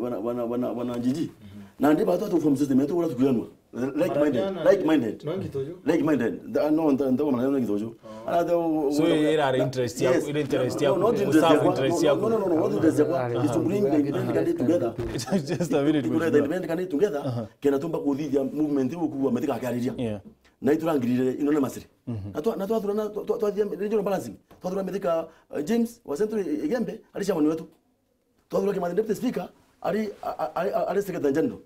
bana, bana, bana, bana Njiji. Na ndi batu tu form system yetu ura tukuyanwa. Like minded, like minded. No Ngitojo? Like minded. Nda-, no, nda-, nda-, no Ngitojo. Ara the, so, ira interest yaku, ira interest yaku, no, not interest yaku. No, no, no, no, not interest yaku. Is to bring the independent candidate together. Just a minute, to bring the independent candidate together. Kena tumba kuthithia movement iu kuwa methika akiariria. Yeah. Na iturangirire ino na masiri. Na twa, na twathura na, twa, twa, twathia regional balancing. Twathura methika, uh, James wa Central Igembe, ari chairman wetu. Twathura Kimathi deputy speaker, ari, a-, a-, ari, ari secretary general.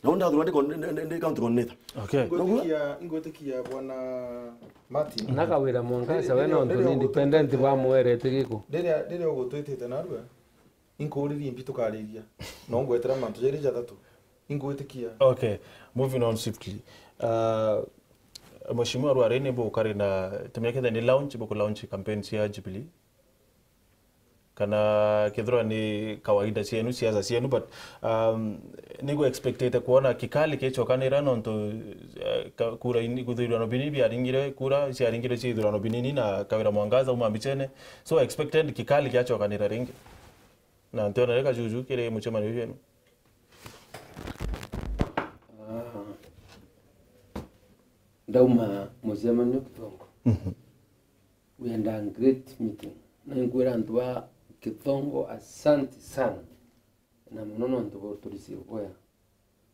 Na undi athura ndi con-, ndi, ndi, ndi county coordinator. Okay. Noguo? Ingwitikia, ingwitikia bwana Martin. Na Kawira Mwangaza we nontu ni independent bamwerete giko. Riria, riria ugutwitite narua, inkuririe mbi tukariria. No ngwetera mantu jairi jathatu. Ingwitikia. Okay, moving on swiftly. Uh, Mheshimiwa Rware, ni bukari na, tumia ketha ni launch, buku launch campaign cia Jubilee? Kana kethirwa ni kawaida cienu, siasa cienu, but, um, ni gu expectete kuona kikali kicokanira nontu, eh, ka-, kura ini, guthurano binini biaringire, kura ciaringire cia ithurano binini na Kawira Mwangaza uma mbichene. So expected kikali kiacokanira ringi. Na ntiona reka juju kiri mucemanio jenu. Ah. Ndauma mucemanio Kithongo. We had a great meeting. Na nkwira antu ba Kithongo, asante sana. Na muno nontu bwa uturisi bwega.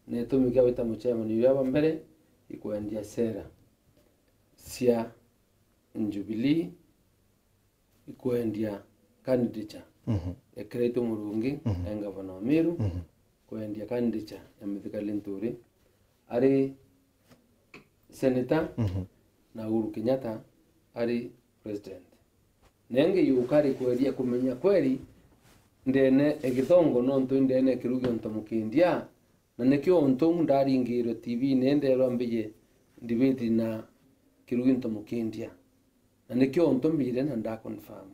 Na itumi kia gwita mucemanio uria bwa mbere, ikwendia sera cia Jubilee, ikwendia candidature ya Kiraitu Murungi, e ngavana wa Meru, kwendia candidature ya Mithika Linturi, ari senator, na Uhuru Kenyatta ari president. Na ingi yukari kweria kumenya kweri ndene e Githongo nontu ndene e Kirugi onto mukindia, na nikio onto ndaringirwe T V-ini nderwa mbije debate na Kirugi onto mukindia. Na nikio onto mbire na nda confirm.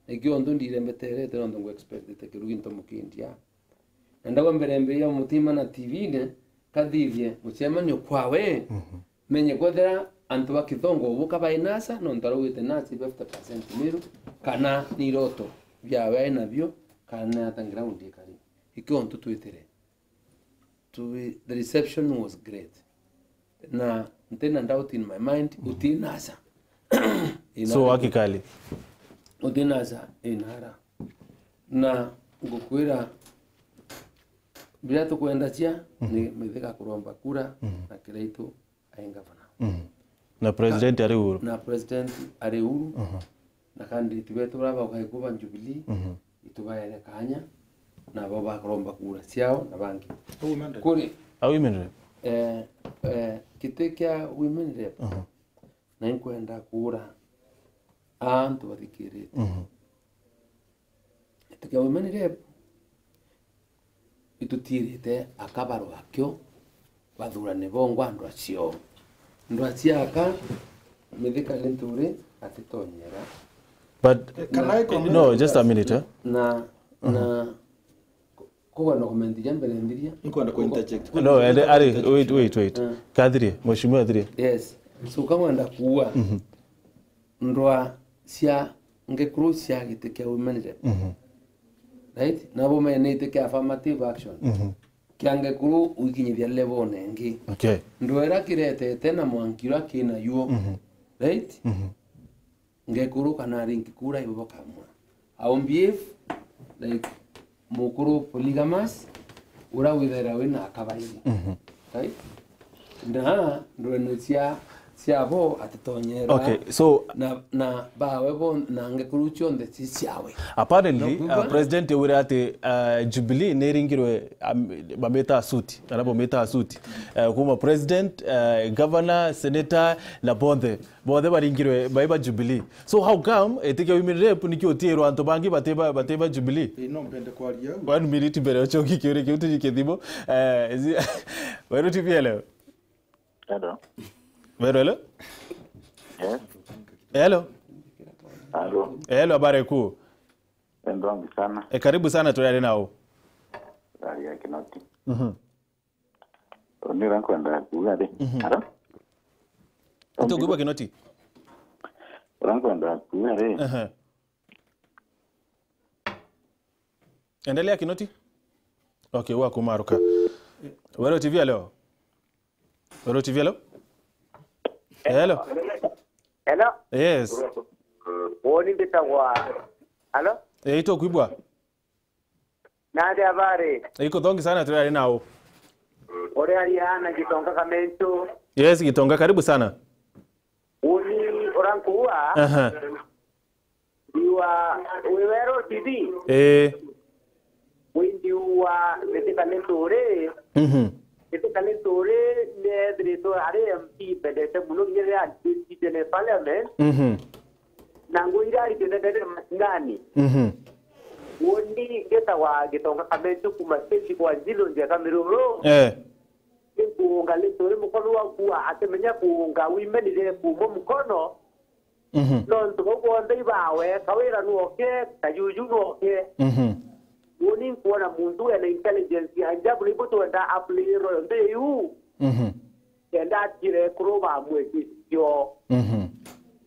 Nikio onto ndirembeterete nontu ngu expectete Kirugi onto mukindia. Na ndauga mbere mbere ya mutima na T V-ini, kathithie mucemanio kwawe. Menye kwethira antu ba Kithongo buka bai nasa, nontu araugite nasa fifty percent Meru, kana ni iroto biawe ai nabio, kana ni ata ground ikari. Ikio ontu twitire. To be, the reception was great. Na ntina doubt in my mind, uti nasa. So, hakikali. Uti nasa, inara. Na ngukwira, biria tukwenda cia, ni Mithika kuromba kura, na Kiraitu ai ngavana. Na president ari Uhuru. Na president ari Uhuru. Na candidate betu baria baukai kuba Jubilee, itubaere kanya, nabo bakuromba kura ciao na bangi. Au women rep. Kuri, au women rep. Eh, eh, giti kia women rep. Na inkwenda kura antu bathikirite. Giti kia women rep, itutiirite aka barwa akio, bathurane bongwa ndwa ciao. Ndwa cia aka, Mithika Linturi atitonyera. But, Can I comment no, on just a that? Minute, eh? Na, na, ku-, kuga na comment ja mbere nthiria. Nkwenda ku interject. No, and, ari, wait, wait, wait. Eh. Kathirie, mheshimiwa athirie. Yes. So, kamwenda kuuga, ndwa cia ngekuru cia giti kia women rep. Right? Nabo mene iti kia affirmative action. Kia ngekuru uikinyithia level nengi. Okay. Ndwera kiretete na mwanki uria kina yuo. Right? Ngekuru kana ringi kura ibo bakamwa. I will behave like mukuru polygamous, uria withaira wina aka baingi. Right? Na ndwene cia, ciabo atitonyera. Okay, so na, na bawe bo, na ngekuru cionthe ci ciawe. Apparently, no, uh, kuga president augire ati, uh, Jubilee niringirwe, um, bamita suit, kana bamita suit. Uh, kuma president, uh, governor, senator, na bonthe. Bonthe baringirwe bai ba Jubilee. So how come, iti kia women rep nikio utiirwa antu bangi bati ba, bati ba Jubilee? Ii, no mpende kwaria au. One minute mbere ucoki kiuria kiu tuji kithimo. Eh, zi-, Weru T V, hello. Hello. Weru, hello? Yes. Hello. Hello. Hello, habari kuu? Ndongi sana. Eh, karibu sana, turiaria nau. Turiaria Kinoti. Mhm. Uni uria nkwenda kuuga ri. Mhm. Hello? Ntukwigua Kinoti? Uria nkwenda kuuga ri. Aha. Endelea, Kinoti. Okay, wa kumaruka. Weru T V, hello. Weru T V, hello. Hello. Hello. Yes. Woni mbitagwa. Hello? Eh, itukwigua. Nandi habari? Iko thongi sana, turiaria nau. Uriaria na Gitonga Kamentu. Yes, Gitonga, karibu sana. Uni uria nkuuga. Aha. Ndiuga wi Weru T V. Eh. Wi ndiuga Mithika Linturi. Mhm. Mithika Linturi niethiritwe ari M P mbendete mono kinya riria aritite ne parliament. Mhm. Na ngugi iria aritite ndene macinani. Mhm. Uni ngitagwa Gitonga Kamentu kuma stage kwa Njilo Njeka Miruru. Eh. Ni kuunga Linturi mukono wa kua, akimenya kuunga women rep umwe mukono. Mhm. Nontu bau bonthe ibawe, Kawira nwoke, Kajuju nwoke. Mhm. Uni nkuona muntu ena intelligence ya ajabu, na ibo twenda apuliro yonthe iu. Mhm. Kenda atigire ekuru bamwe cicio. Mhm.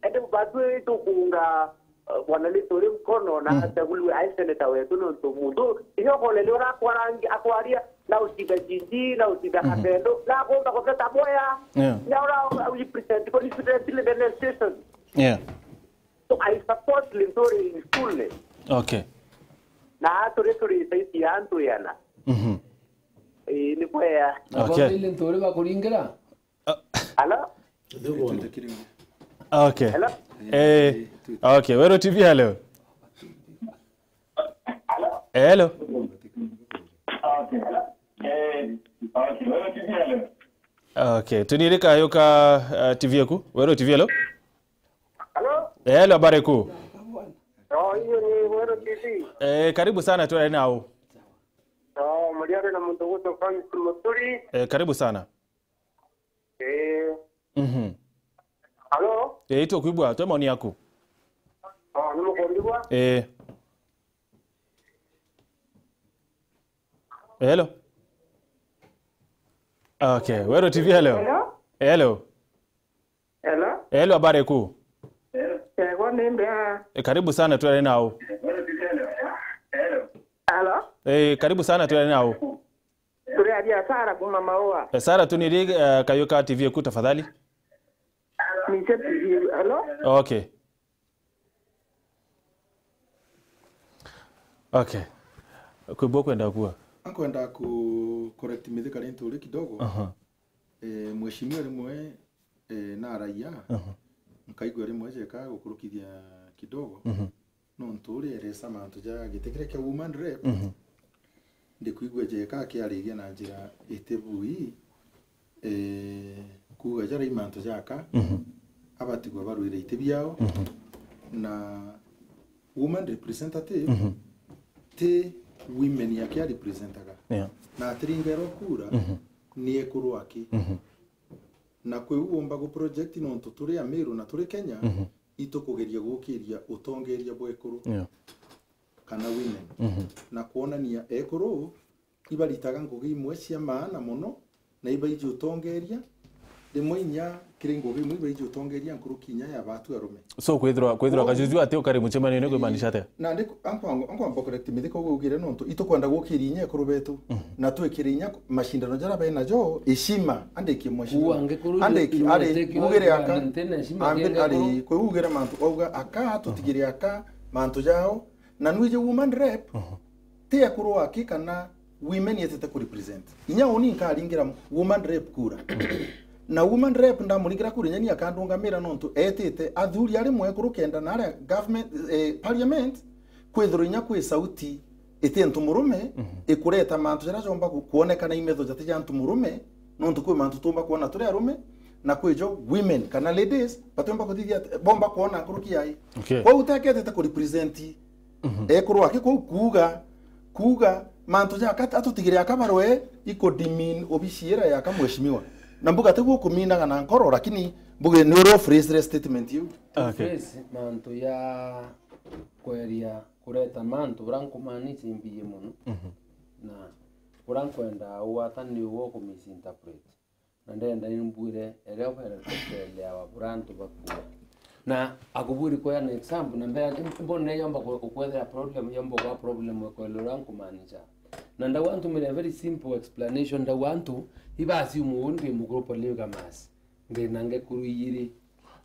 Ende batwi tukuunga, uh, Bwana Linturi mukono na, mhm, achaguliwe ai senator wetu, nontu muntu inya ukolele uria akwarangi-, akwaria, na ucinda Jinji, na ucinda, mhm, Katendo, na akomba kuteta boya. Yeah. Na uria au represent constituency in the next session. Yeah. So I support Linturi fully. Okay. Na turi turi saizi ya antu yana. Mhm. Ii, ni kwea. Okay. Abo Linturi bakuringira? Ah. Hello? Okay. Hello? Eh, okay, Weru T V, hello. Hello? Okay, tunirika yuka, uh, T V yaku. Weru T V, hello? Hello? Hello, habari kuu? Oh, hiyo ni Weru T V. Eh, karibu sana, turiaria nau. Oh, muriaria na muntu gwitwa Francis Muturi. Eh, karibu sana. Eh. Mhm. Hello? Eh, itukwigua, twe maoni yaku. Oh, ni mukumbigua? Eh. Hello? Okay, Weru T V, hello. Hello? Hello. Hello? Hello, habari kuu? Ego ni mbea. Eh, karibu sana, turiaria nau. Hello? Eh, karibu sana, turiaria nau. Turiaria Sara kuma Maua. Eh, Sara, tuniri, eh, kayuka T V yaku tafadhali. Niche T V, hello? Okay. Okay. Kwibua kwenda kuwa. Nkwenda ku correct Mithika Linturi kidogo. Aha. Eh, mheshimiwa rimwe, eh, na raia, aha, nkaigua rimwe jeka gukurukithia kidogo. Mhm. Nontu uria eresa mantu ja giti kiria kia woman rep, mhm, ndikwigua jeka akiariria na njira iti bui, eh, kuuga jaria i mantu jaka, mhm, abatigwa barwire iti biao, mhm, na woman representative, mhm, ti women yake a representaga. Yeah. Na atiringerwa kura, mhm, ni ekuru aki. Mhm. Na kwi u umba gu project nontu turi Amiru na turi Kenya, mhm, itukugeria gukiria utongeria bwa ekuru, yeah, kana women. Mhm. Na kwonania ekuru ibaritaga ngugi imwe cia maana mono, na ibaiji utongeria, rimwe inya kiri ngugi imwe ibaiji utongeria nkuruki inya ya batu arume. So, kwithirwa, kwithirwa Kwoguo, Kajuju ati ukari mucemanio ni kwimaanisha atia? Nandi ku-, ankwa-, ankwamba correct mithi koguo ugire nontu itukwenda gukiria inya ekuru betu, mhm, na twikire inya ku-, mashindano jara bena jo, heshima, andikie mheshimiwa. Kuuga ngikuru Andiki, iu ari, ugire aka, nti na heshima ambi-, kiri ari, ekuru. Kwi ugire mantu, auga aka, tutigire aka, mantu jao, na nwiji woman rep, mhm, ti ekuru aki kana women yetete ku represent. Inya uni nkaringira woman rep kura. Na woman rep ndamuringira kura, inya ni akandungamira nontu etite athuri ari mwekuru kenda na aria government, eh, parliament, kwithirwa inya kwi sauti iti antu murume, mhm, ikureta mantu jaria jomba ku-, kwonekana imetho jati ja antu murume, nontu kwi mantu tumba kwona turi arume, na kwi jo women kana ladies, batiumba kuthithia ati-, bomba kwona nkuruki yai. Okay. Kwou teketete ku represent, mhm, ekuru aki, kwou kuuga, kuuga mantu ja aka-, atutigire aka barwe, iku demean obici ira ya aka mheshimiwa. Na mbuga tiguo kuminaga na nkoro, lakini mbuge ni uria uphrase statement iu. Okay. Phrase mantu ya kweria kureta mantu buria nkumaanisha imbiye mono. Mhm. Na buria nkwenda ugwata ni uwe ukumisinterpret. Na ndenda imbwire eria ubereteeleawa buria antu bakua. Na akubwiri kwa an example, na mbea, mbona yomba ku-, kukwethera problem, yomba kwa problem ya kuelewa uria nkumaanisha. Na ndauga ntumire a very simple explanation, ndauga antu iba assume uu ndi mukuru polygamous. Ndi na ngekuru ijiri.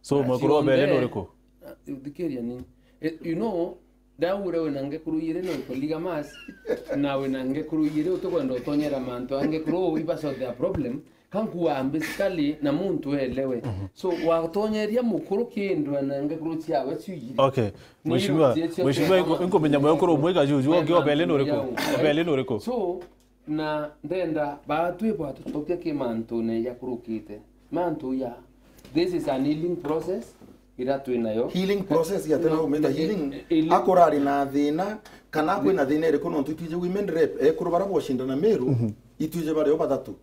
So, na mwekuru wa mbere ni uriku? Ah, thikiria ni. Eh, you know, ndaugire wina ngekuru ijiri no polygamous, na wina ngekuru ijiri utikwenda utonyera mantu a ngekuru uu iba solve their problem, kankuwa basically na muntu elewe. Mhm. So, watonyeria mukuru kindu na ngekuru ciawe ciu ijiri. Okay. Ni Mheshimiwa, irio cia Mheshimiwa, cia inko-, inkumenya mwekuru umwe Kajuju, ungi wa mbere ni uriku? Wa mbere ni uriku? So, Na ndenda baatwi bwatutokia ki mantune jakurukite. Mantu ja, this is an healing process ira twi nayo. Healing process ya tena umeta healing. Akorari na thina, kana akwi na thina iriku, nontu itwije women rep, ekuru bara bwoshindana Meru, mhm, itwije bario bathatu.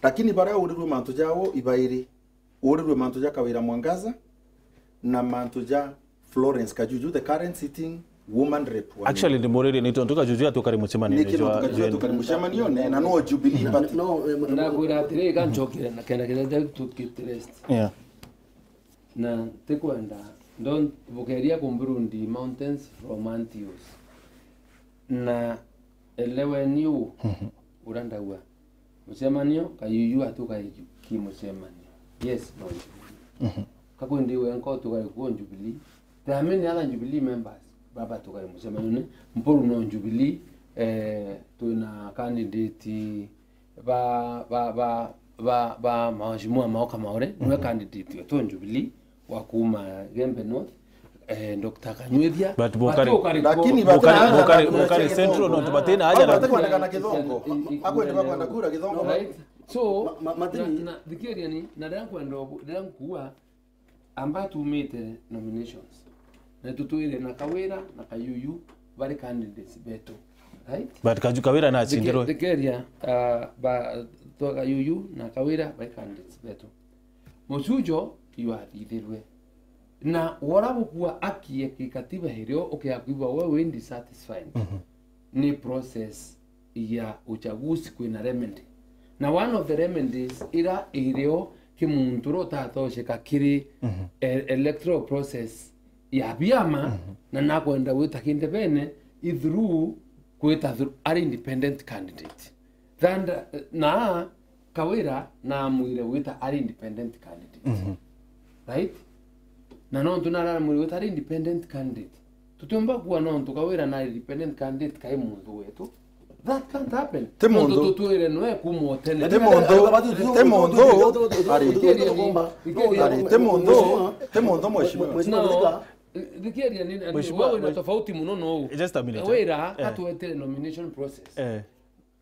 Lakini baria urirwe mantu jao ibairi. Urirwe mantu ja Kawira Mwangaza na mantu ja Florence Kajuju, the current sitting woman rep wa Actually, Meru. Ndimuririe ni tontu Kajuju atukari mucemanio ni jwa Kajuju atukari mucemanio ne, na no Jubilee party. No, eh, ndakwira atiri, iga ncokire na kenda kenda tu keep the rest. Yeah. Na tikwenda, don't, bukeria kumbirundi mountains from Antios. Na eleweni uu, mhm, uria ndauga. Mucemanio, Kayuyu atuka ki mucemanio. Yes, no. Mhm. Kakwindi we nko tuka ku Jubilee. There are many other Jubilee members. Baba tuka mucemanio ni Mpuru no Jubilee, eh, twina candidate ba, ba, ba, ba, ba Mheshimiwa Maoka Maore, niwe candidate wetu Jubilee wa kuma Gembe North, eh, Doctor Kanyuithia. But bukari, lakini bukari, bukari, bukari Central no tubatina aja na batakwandikana Kithongo. Akwenda bakwenda kura Kithongo. Right? So, ma-, ma-, na, na, thikiria ni, na ndira nkwenda ubu-, ndira nkuwa, amba tumite nominations. Na tutwire na Kawira na Kayuyu bari candidates betu. Right? But Kaju-, Kawira na acindirwe. Thike-, thikiria, ah, ba, twa Kayuyu na Kawira bari candidates betu. Mucujo yu athithirwe. Na wora bukua aki ya kikatiba irio ukiakwigua we wi dissatisfied. Mhm. Ni process ya uchaguzi kwina remedy. Na one of the remedies ira irio ki muntu uria utatosheka kiri, mhm, e-, electoral process ya biama, mhm, na nakwenda gwita kindi bene i through kwita through ari independent candidate. Thanda, na Kawira naamwire gwita ari independent candidate. Mhm. Right? Na nontu nari aramwire gwita ari independent candidate, tutiumba kuwa nontu Kawira nari independent candidate kai muntu wetu. That can't happen. Ti muntu. Nontu tutwire nwe kuma utene. Ti muntu. Ti muntu. Ari. Ari, ti muntu. Ti muntu, mheshimiwa. No, thikiria ni, ni, Mheshimiwa, wewe wina tofauti muno no. Just a minute. Kawira, eh, atwetire nomination process. Eh.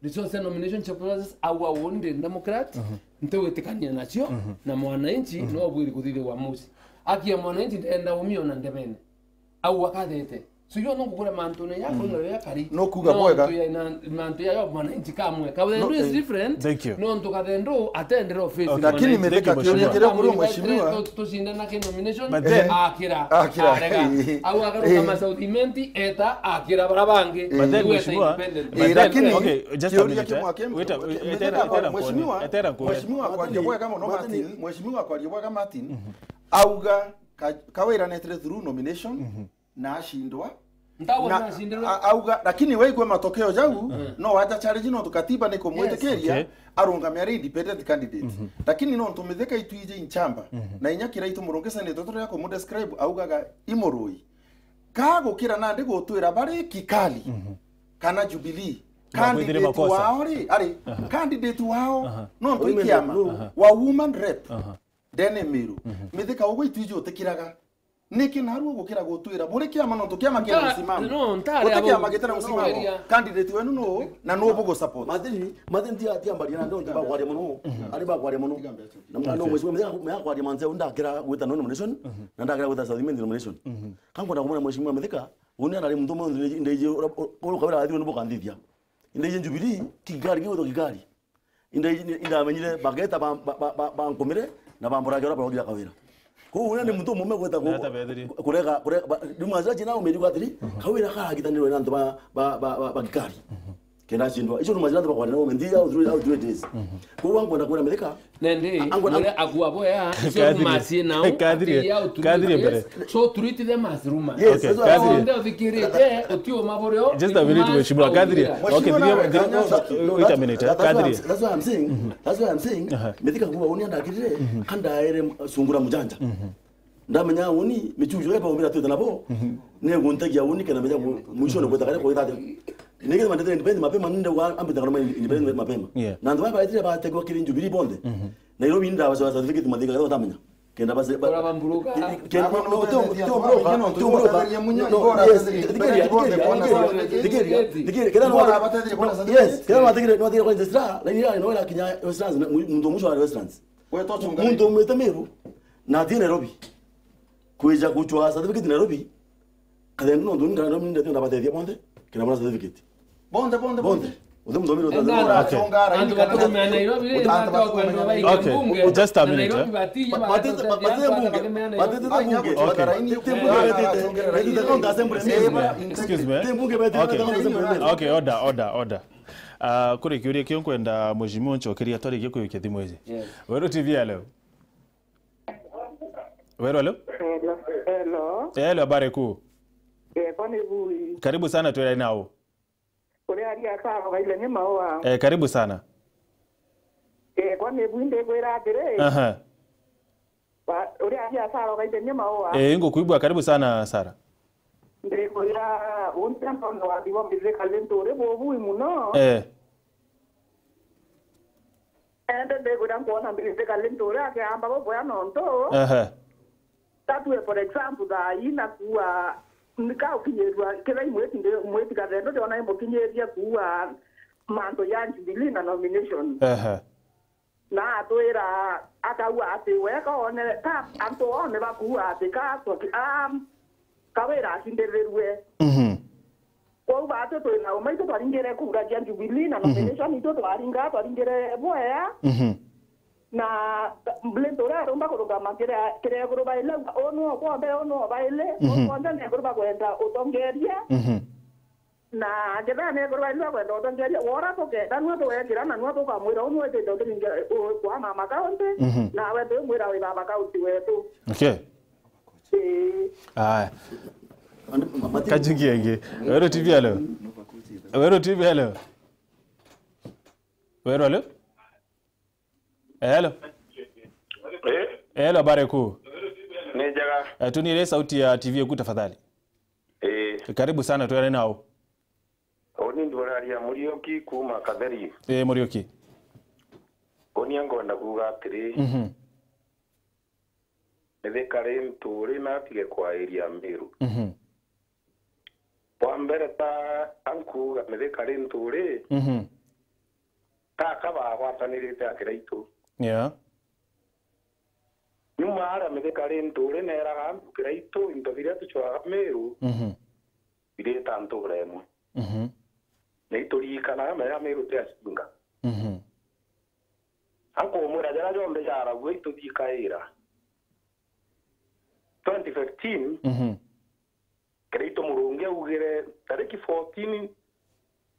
Resource nomination process, au au ndi Democrat, mhm, ntiwitikania nacio, mhm, na mwananchi, mhm, no bwiri kuthithia uamuzi. Aki ya mwananchi ndenda umio na ndebene. Au akathete. So, yo no kugura mantu na ya, mm, kuna ya kari. No kuga bwega. Mantu ya na, mantu ya yo mwananchi kamwe. Kathendo is, eh, different. Thank you. No ntu Kathendo atendera office. Okay. Lakini mwananchi. Mithika, thank you, kiuria mheshimiwa. Kiria kuri mheshimiwa. Tu-, tucindana ki nomination. But then, akira. Akira. Arega. Au akarukama, eh, South Imenti, eta, akira bara bangi. But then, mheshimiwa, independent. But then, lakini, okay, just a minute, eh. Wait, wait, mheshimiwa, etera, etera, mheshimiwa, etera, mheshimiwa kwaria bwega muno, Martin, mheshimiwa kwaria bwega Martin, auga ka-, Kawira netire through nomination. Na acindwa. Ntauga na, na acindirwe. A-, auga, lakini waigua matokeo jau, no aja challenge nontu katiba ni kumwitikiria, yes, okay, arungame ari independent candidate. Lakini nontu Mithika itwiji inchamba, na inya Kiraitu Murungi senator turia kumudescribe, augaga imurui. Ka gukira nandi gutwira bari Kikali, kana Jubilee, candidate wao ri, ari, candidate wao, nontu i kiama, wa woman rep, ndene Miru. Mithika ugwe itwiji utikiraga. Niki narua gukira gutwira buri kiama, nontu kiama kina msimamo? Guti kiama gitira msimamo. Candidate wenu nu na nu bugu support? Mathini, mathini tia, tia mbaria na ndio ndio bakwaria muno. Ari bakwaria muno. Na mwana mheshimiwa mzee mzee akwaria manze unda kira gwita no nomination. Na ndakira gwita South Imenti nomination. Kangu na kumwona mheshimiwa Mithika, uni anari muntu mwe ndeje uru Kawira athi ni bukandithia. Ndeje Jubilee kigari gigwitwa kigari. Inda-, indamenyire bageta ba-, ba-, ba-, ba-, bankumire na bamburagia uria barothia Kawira. Kwou uria ni muntu umume gweta ku-, kurega, kurega, ba-, riu mwanzira china umiri gwatiri, Kawira karagitanirwe na antu ba, ba, ba, ba, ba Kikali. Kenda acindwa. Icio ni mwanzira antu bakwaria na ume, nthi ya through, through days. Kwou ankwenda kwira Mithika, nendi, angwenda uria akua boya, icio ni masie nao, Kadiri, ati ya Kadiri mbere. So treat them as rumors. Yes, okay, that's what I'm saying. Ndio thikirite, utiuma burio. Just a minute, mheshimiwa. Kadiri. Okay, wait a minute. Kadiri. That's what I'm saying. That's what I'm saying. Mithika kuwa uni andakirire, andaere sungura mujanja. Ndamenya uni michujo ya baumira twita nabo. Ne guntagia uni kana menya mwisho ne kweta kare kwa ithate. Nige mandete independent mapema, ninde wa ambita kana independent mapema. Na ndo baba itire bategwa kiri Jubilee bonde. Nairobi nda basa certificate mathika utamenya. Kenda base, ba-, kenda, no, no, to, to, bro, to, bro, ba-, no, yes, thikiria, thikiria, thikiria, thikiria, kenda no, yes, kenda no, thikiria, no, thikiria kwa Westlands, laini ya, no, irakinya Westlands, na mu-, muntu mwisho wa Westlands. Muntu umwite Meru, na athie Nairobi. Kwija kuchwa certificate Nairobi, Kathendo nontu ni Nairobi ninde twenda bateethia bonthe, kenda bona certificate. Bonthe, bonthe, bonthe. Uthe muthomi ro. Antu batumia Nairobi, antu batumia Nairobi. Okay, just a minute, eh. Batete, batete bunge, batete bunge, batete bunge, batete county assembly. Excuse me, excuse me. Okay. Okay, order, order, order. Ah, kuri kiuria kio nkwenda mheshimiwa nchokeria twarikia kuyukia thimu iji. Yes. Weru T V ya leo. Weru, hello? Hello, hello. Hello, habari kuu? Eh, kwani bui? Karibu sana, twira nao. Uri aria Saro Gaithe ni Maua. Eh, karibu sana. Eh, kwani bui ndikwira atiri? Aha. Ba-, uri aria Saro Gaithe ni Maua. Eh, ngukwigua, karibu sana, Sara. Ndikwira, unti antu wa thibo mbithika lintu uri bubui muno. Eh. Ende ndikwira nkwona mbithika lintu uri akiamba buboya nontu. Aha. Tatue, for example, thaa ii nakuua, nika ukinyirua, kethira i mwiti ndi-, mwiti Kathendo ndiona imukinyiria kuua mantu ya Jubilee na nomination. Ehe. Na atwira, akauga ati we ka one, ka antu one bakuuga ati ka twa-, a, Kawira acindithirue. Mhm. Kwou baatwi twina uma, itwi twaringire kura cia Jubilee na, mhm, nomination, itwi twaringa, twaringire bwea. Mhm. Na Blint uria arumba kurugama kiri, kiri ekuru baili, auga, "Uu niwe kwombe, uu niwe baili, mhm, kwombe ni ekuru bakwenda utongeria." Mhm. Na kethira ni ekuru baili bakwenda utongeria, wora tukenda, nua tugekira, na nua tukamwira, "Uu niwe witite utiringe, u-, kwa mama county, mhm, nawe twimwira wi baba county wetu." Okay. Ii. Aya. Kajungi engi. Weru T V, hello. Weru T V, hello. Weru, hello. Hello. Eh? Hello, habari kuu? Ni njega. Eh, tunire sauti ya T V eku tafadhali. Eh. Karibu sana, twere nao. Uni nduraria Muriuki kuma Katheri. Eh, Muriuki. Uni angonda kuuga atiri. Mhm. Mithika ri nturi na atige kwairia Miru. Mhm. Bwa mbere ta ankuuga Mithika ri nturi, mhm, ta aka bagwatanirite a Kiraitu. Yeah. Nyuma aria Mithika ri nturi neeraga antu Kiraitu into biria tucwaga Miru. Mhm. birita ntuura imwe. Mhm. Na ituririkanaga mera Meru ti acinga. Mhm. Ankumwira jaria jonthe jaragua ituthikaira. Twenty fifteen, Mhm. Kiraitu Murungi augire tariki fourteen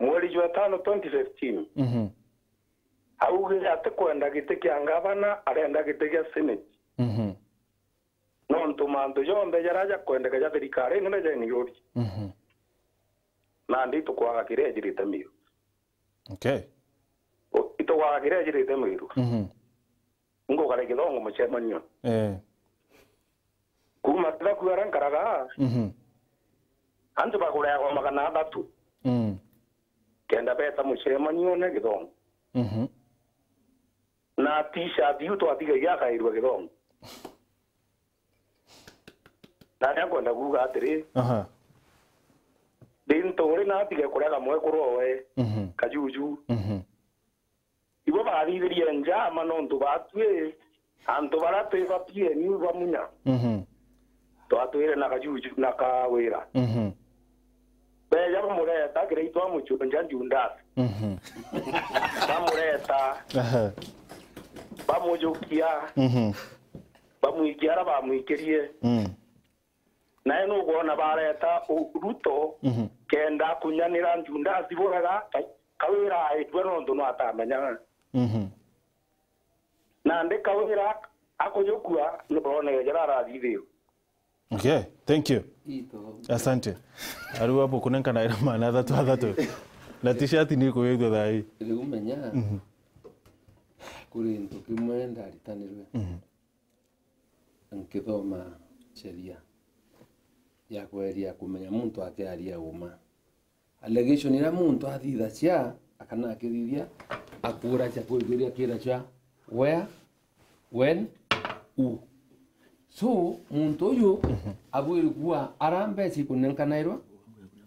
mweri jwa tano twenty fifteen, Mhm. augire atikwenda giti kia ngavana, arenda giti gia senate. Mhm. Nontu mantu jonthe jaria jakwendeka ja thirikari nene jaingiuri. Mhm. Nandi itukwaga kiria ejirite Meru. Okay. O, itukwaga kiria ejirite Meru. Mhm. Ngugare Githongo mucemanio. Eh. Kuuma Kithaku aria nkaraga, Mhm. antu bakureagwa magana athatu. Mm. Kenda beta mucemanione Githongo. Mhm. Na t-shirt iu twatigagia akairua Githongo. Na aria nkwenda kuuga atiri, Aha. ndi nturi na atige kurega mwekuru owe, Mhm. Kajuju. Mhm. Ibo bathithirie njama nontu batwi, antu baria twi ba P N U bamunya. Mhm. Twatwire na Kajuju na Kawira. Mhm. Beja bamureta Kiraitu amucunja Judas. Mhm. Bamureta. Aha. Bamujukia. Mhm. Bamwikia aria bamwikirie. Mm. Nae nukwona bareta u-, Ruto Mhm. kenda kunyanira Judas buraga, Ka-, Kawira aitwe nontu nwatamenyaga. Mhm. Nandi Kawira akujukua nuronere jaria arathithirwe. Okay, thank you. Ito. Asante. Ariu abu kunenkana ira maana athatu athatu. Na t-shirt ni kuwithwa thaa ii. Riu menya, Mhm. kuri into kimwe ndaritanirwe. Mhm. Nkithoma sheria ya kweria kumenya muntu akiaria uma. Allegation iria muntu athithagia, akana akithithia, akuura cia kwigwiria kira cia where, when, who. So, muntu uyu Mhm. abwiri kuwa ara mbeca ikunenkanairwa,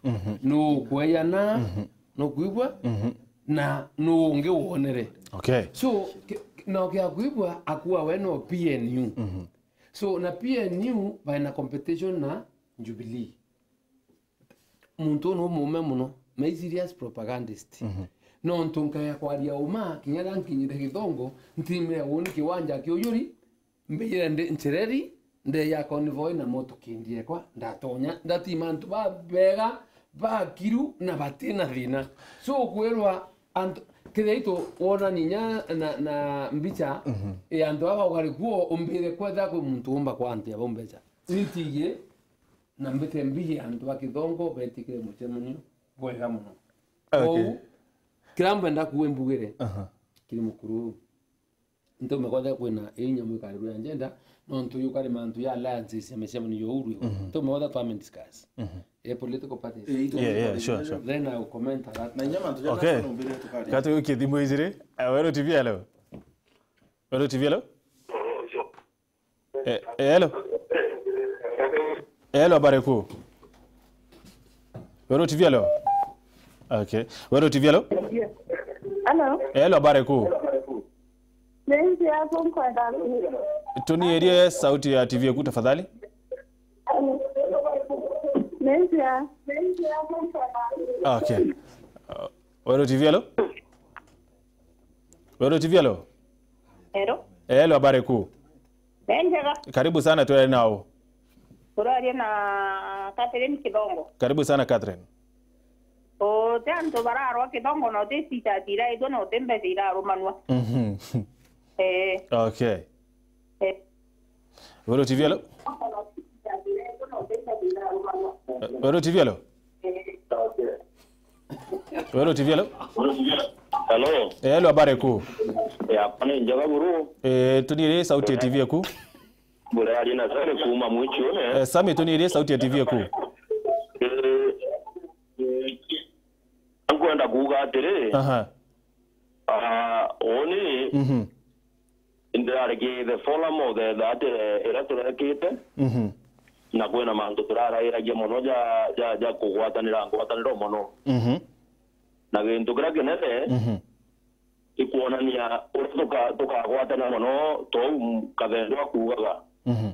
Mhm. nukweyana, Mhm. nukwigua, Mhm. na nu ungi wonere. Okay. So, ki-, no kia kwigua akuwa we no P N U. Mhm. So, na P N U baina competition na Jubilee. Muntu uu ni umuume mono, na i serious propagandist. Mhm. Nontu nkaya kwaria uma, kinya riria nkinyire Githongo, ntiimire uuni kiwanja kia Uyuri, mbijire ndi nchireri, ndeya convoy na motoki ndiekwa, ndatonya, ndatiima antu babega, bakiru, na batina thina. So, kwirwa antu, kethira itu wonani nya na, na mbicha, Mhm. ya antu aba ugari kuo, umbire kwethira kwi muntu umba kwa antu aba umbecha. Nitigie, na mbite mbiji antu ba Kithongo betikire mucemanio bwega mono. Okay. Kwou, kiria mbenda kuuga mbugire, Aha. kiri mukuru uu. Ntume kwethira kwina ii nyamu ikarirwe ya gender, nontu yukari mantu ya alliances ya micemanio ya Uhuru. Mhm. Ntume kwethira twame discuss. Mhm. Eh, political parties. Eh, itu Yeah, yeah, political sure, parties. Sure. Then I will comment on that. Na inya mantu ja Okay. national mbere tukaria. Kati wiki thimu ijiri, eh, Weru T V, hello. Weru T V, hello. Eh, eh, hello. Eh, hello, habari kuu. Weru T V, hello. Okay. Weru T V, hello. Hello. Eh, hello, habari kuu. Nenzi yako nkwenda ku- Tunierie sauti ya T V yaku tafadhali. Nenzi ya- Okay. Uh, Weru T V, hello. Weru T V, hello. Hello. Eh, hello, habari kuu. Ni njega. Karibu sana, tuende nao. Uraria na Catherine Kithongo. Karibu sana, Catherine. Uti antu bararwa Kithongo, na uti t-shirt iraitwa, na uti mbeca irarumanwa. Mhm. Eh. Okay. Eh. Weru T V, hello? Eh, Weru T V, hello? Weru T V, hello? Hello. Eh, hello, habari kuu? Eh, hapa ni njega buru. Eh, tunirie sauti ya T V yaku. Buraria na Sami kuuma Mwichune. Eh, Sami, tunirie sauti ya T V yaku. Eh, nkwenda kuuga atiri, Aha. ah, uni Mhm. ndirari ki the forum of the that, eh, iria turekite, Mhm. na kwina mantu turarairagia mono ja, ja, ja kugwatanira ngwataniro mono. Mhm. Na gintu kiria kinene, Mhm. ikwonania uria tuka-, tukagwatana mono, tou Kathendo akuugaga. Mhm.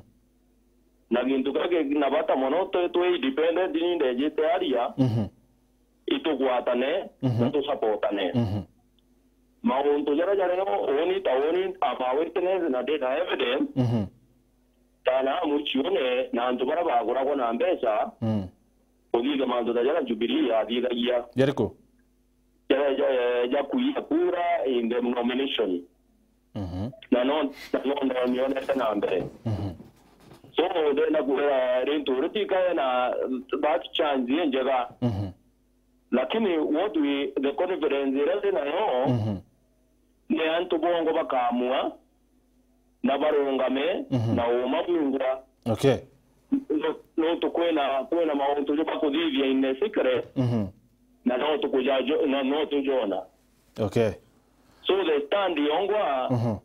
Na gintu kiria kina bata mono, twi, twi independent, ni ndejite aria, Mhm. itugwatane, Mhm. na tusupportane. Mhm. Mauntu jaria jario uuni ta uuni, I'm a witness na ndi na evidence, Mhm. ta na muciune na antu baria baguragwa na mbeca, Mm. kuthithia mantu ta jaria Jubilee yathithagia. Jariku? Ja, ja, ja kuiya kura in the nomination. Mhm. Na no, na no ndonionete na mbere. Mhm. So, ndenda kwira Linturi tikae na that chance injega. Mhm. Lakini what we, the confidence iria ndi nayo, Mhm. ni antu bongo bakaamua na barungame Mhm. na uuma bwingwa. Okay. No, nontu kwina, kwina mauntu jabakuthithia in the secret, Mhm. na no tukujajo-, na no tujona. Okay. So the stand yongwa, Mhm.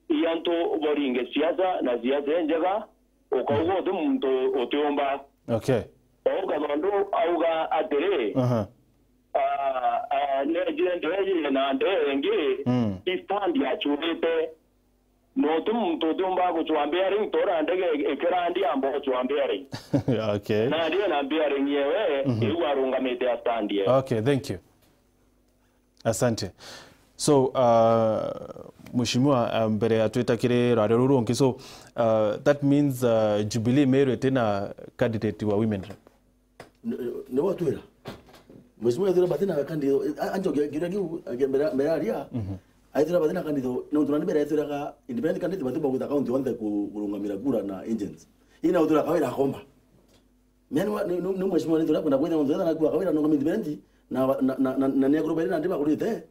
i antu boringe siasa, na siasa injega, ukauga uti muntu utiumba. Okay. Auga nondu auga atiri, Aha. ah, ah, nejire ndee na ndee ingi, Mm. i stand achurite. No ti muntu utiumba gucwa bearing, tora ndege ikira ndi amba gucwa bearing. Okay. Na ndi na bearing yewe, Mhm. iu arungamite a stand yewe. Okay, thank you. Asante. So, uh, Mheshimiwa, uh, mbere ya twita kiri rwario ruru rungi, so, uh, that means, uh, Jubilee Meru itina candidate wa women rep? Ni, ni watwira. Mheshimiwa ethira batina candidate, a-, anjo nginya kiu, mbere, mbere aria, Mhm. aithira batina candidate, ni untu nani mbere ethiraga independent candidate bati bagwita county yonthe ku-, kurungamira kura na agents. Ina utwira kawira akomba. Mimi ni, ni, ni, ni mheshimiwa Linturi kwenda kwenda untu na kwa kawira no independent na, na, na, na, na ni akuru bari na ndiba kurite.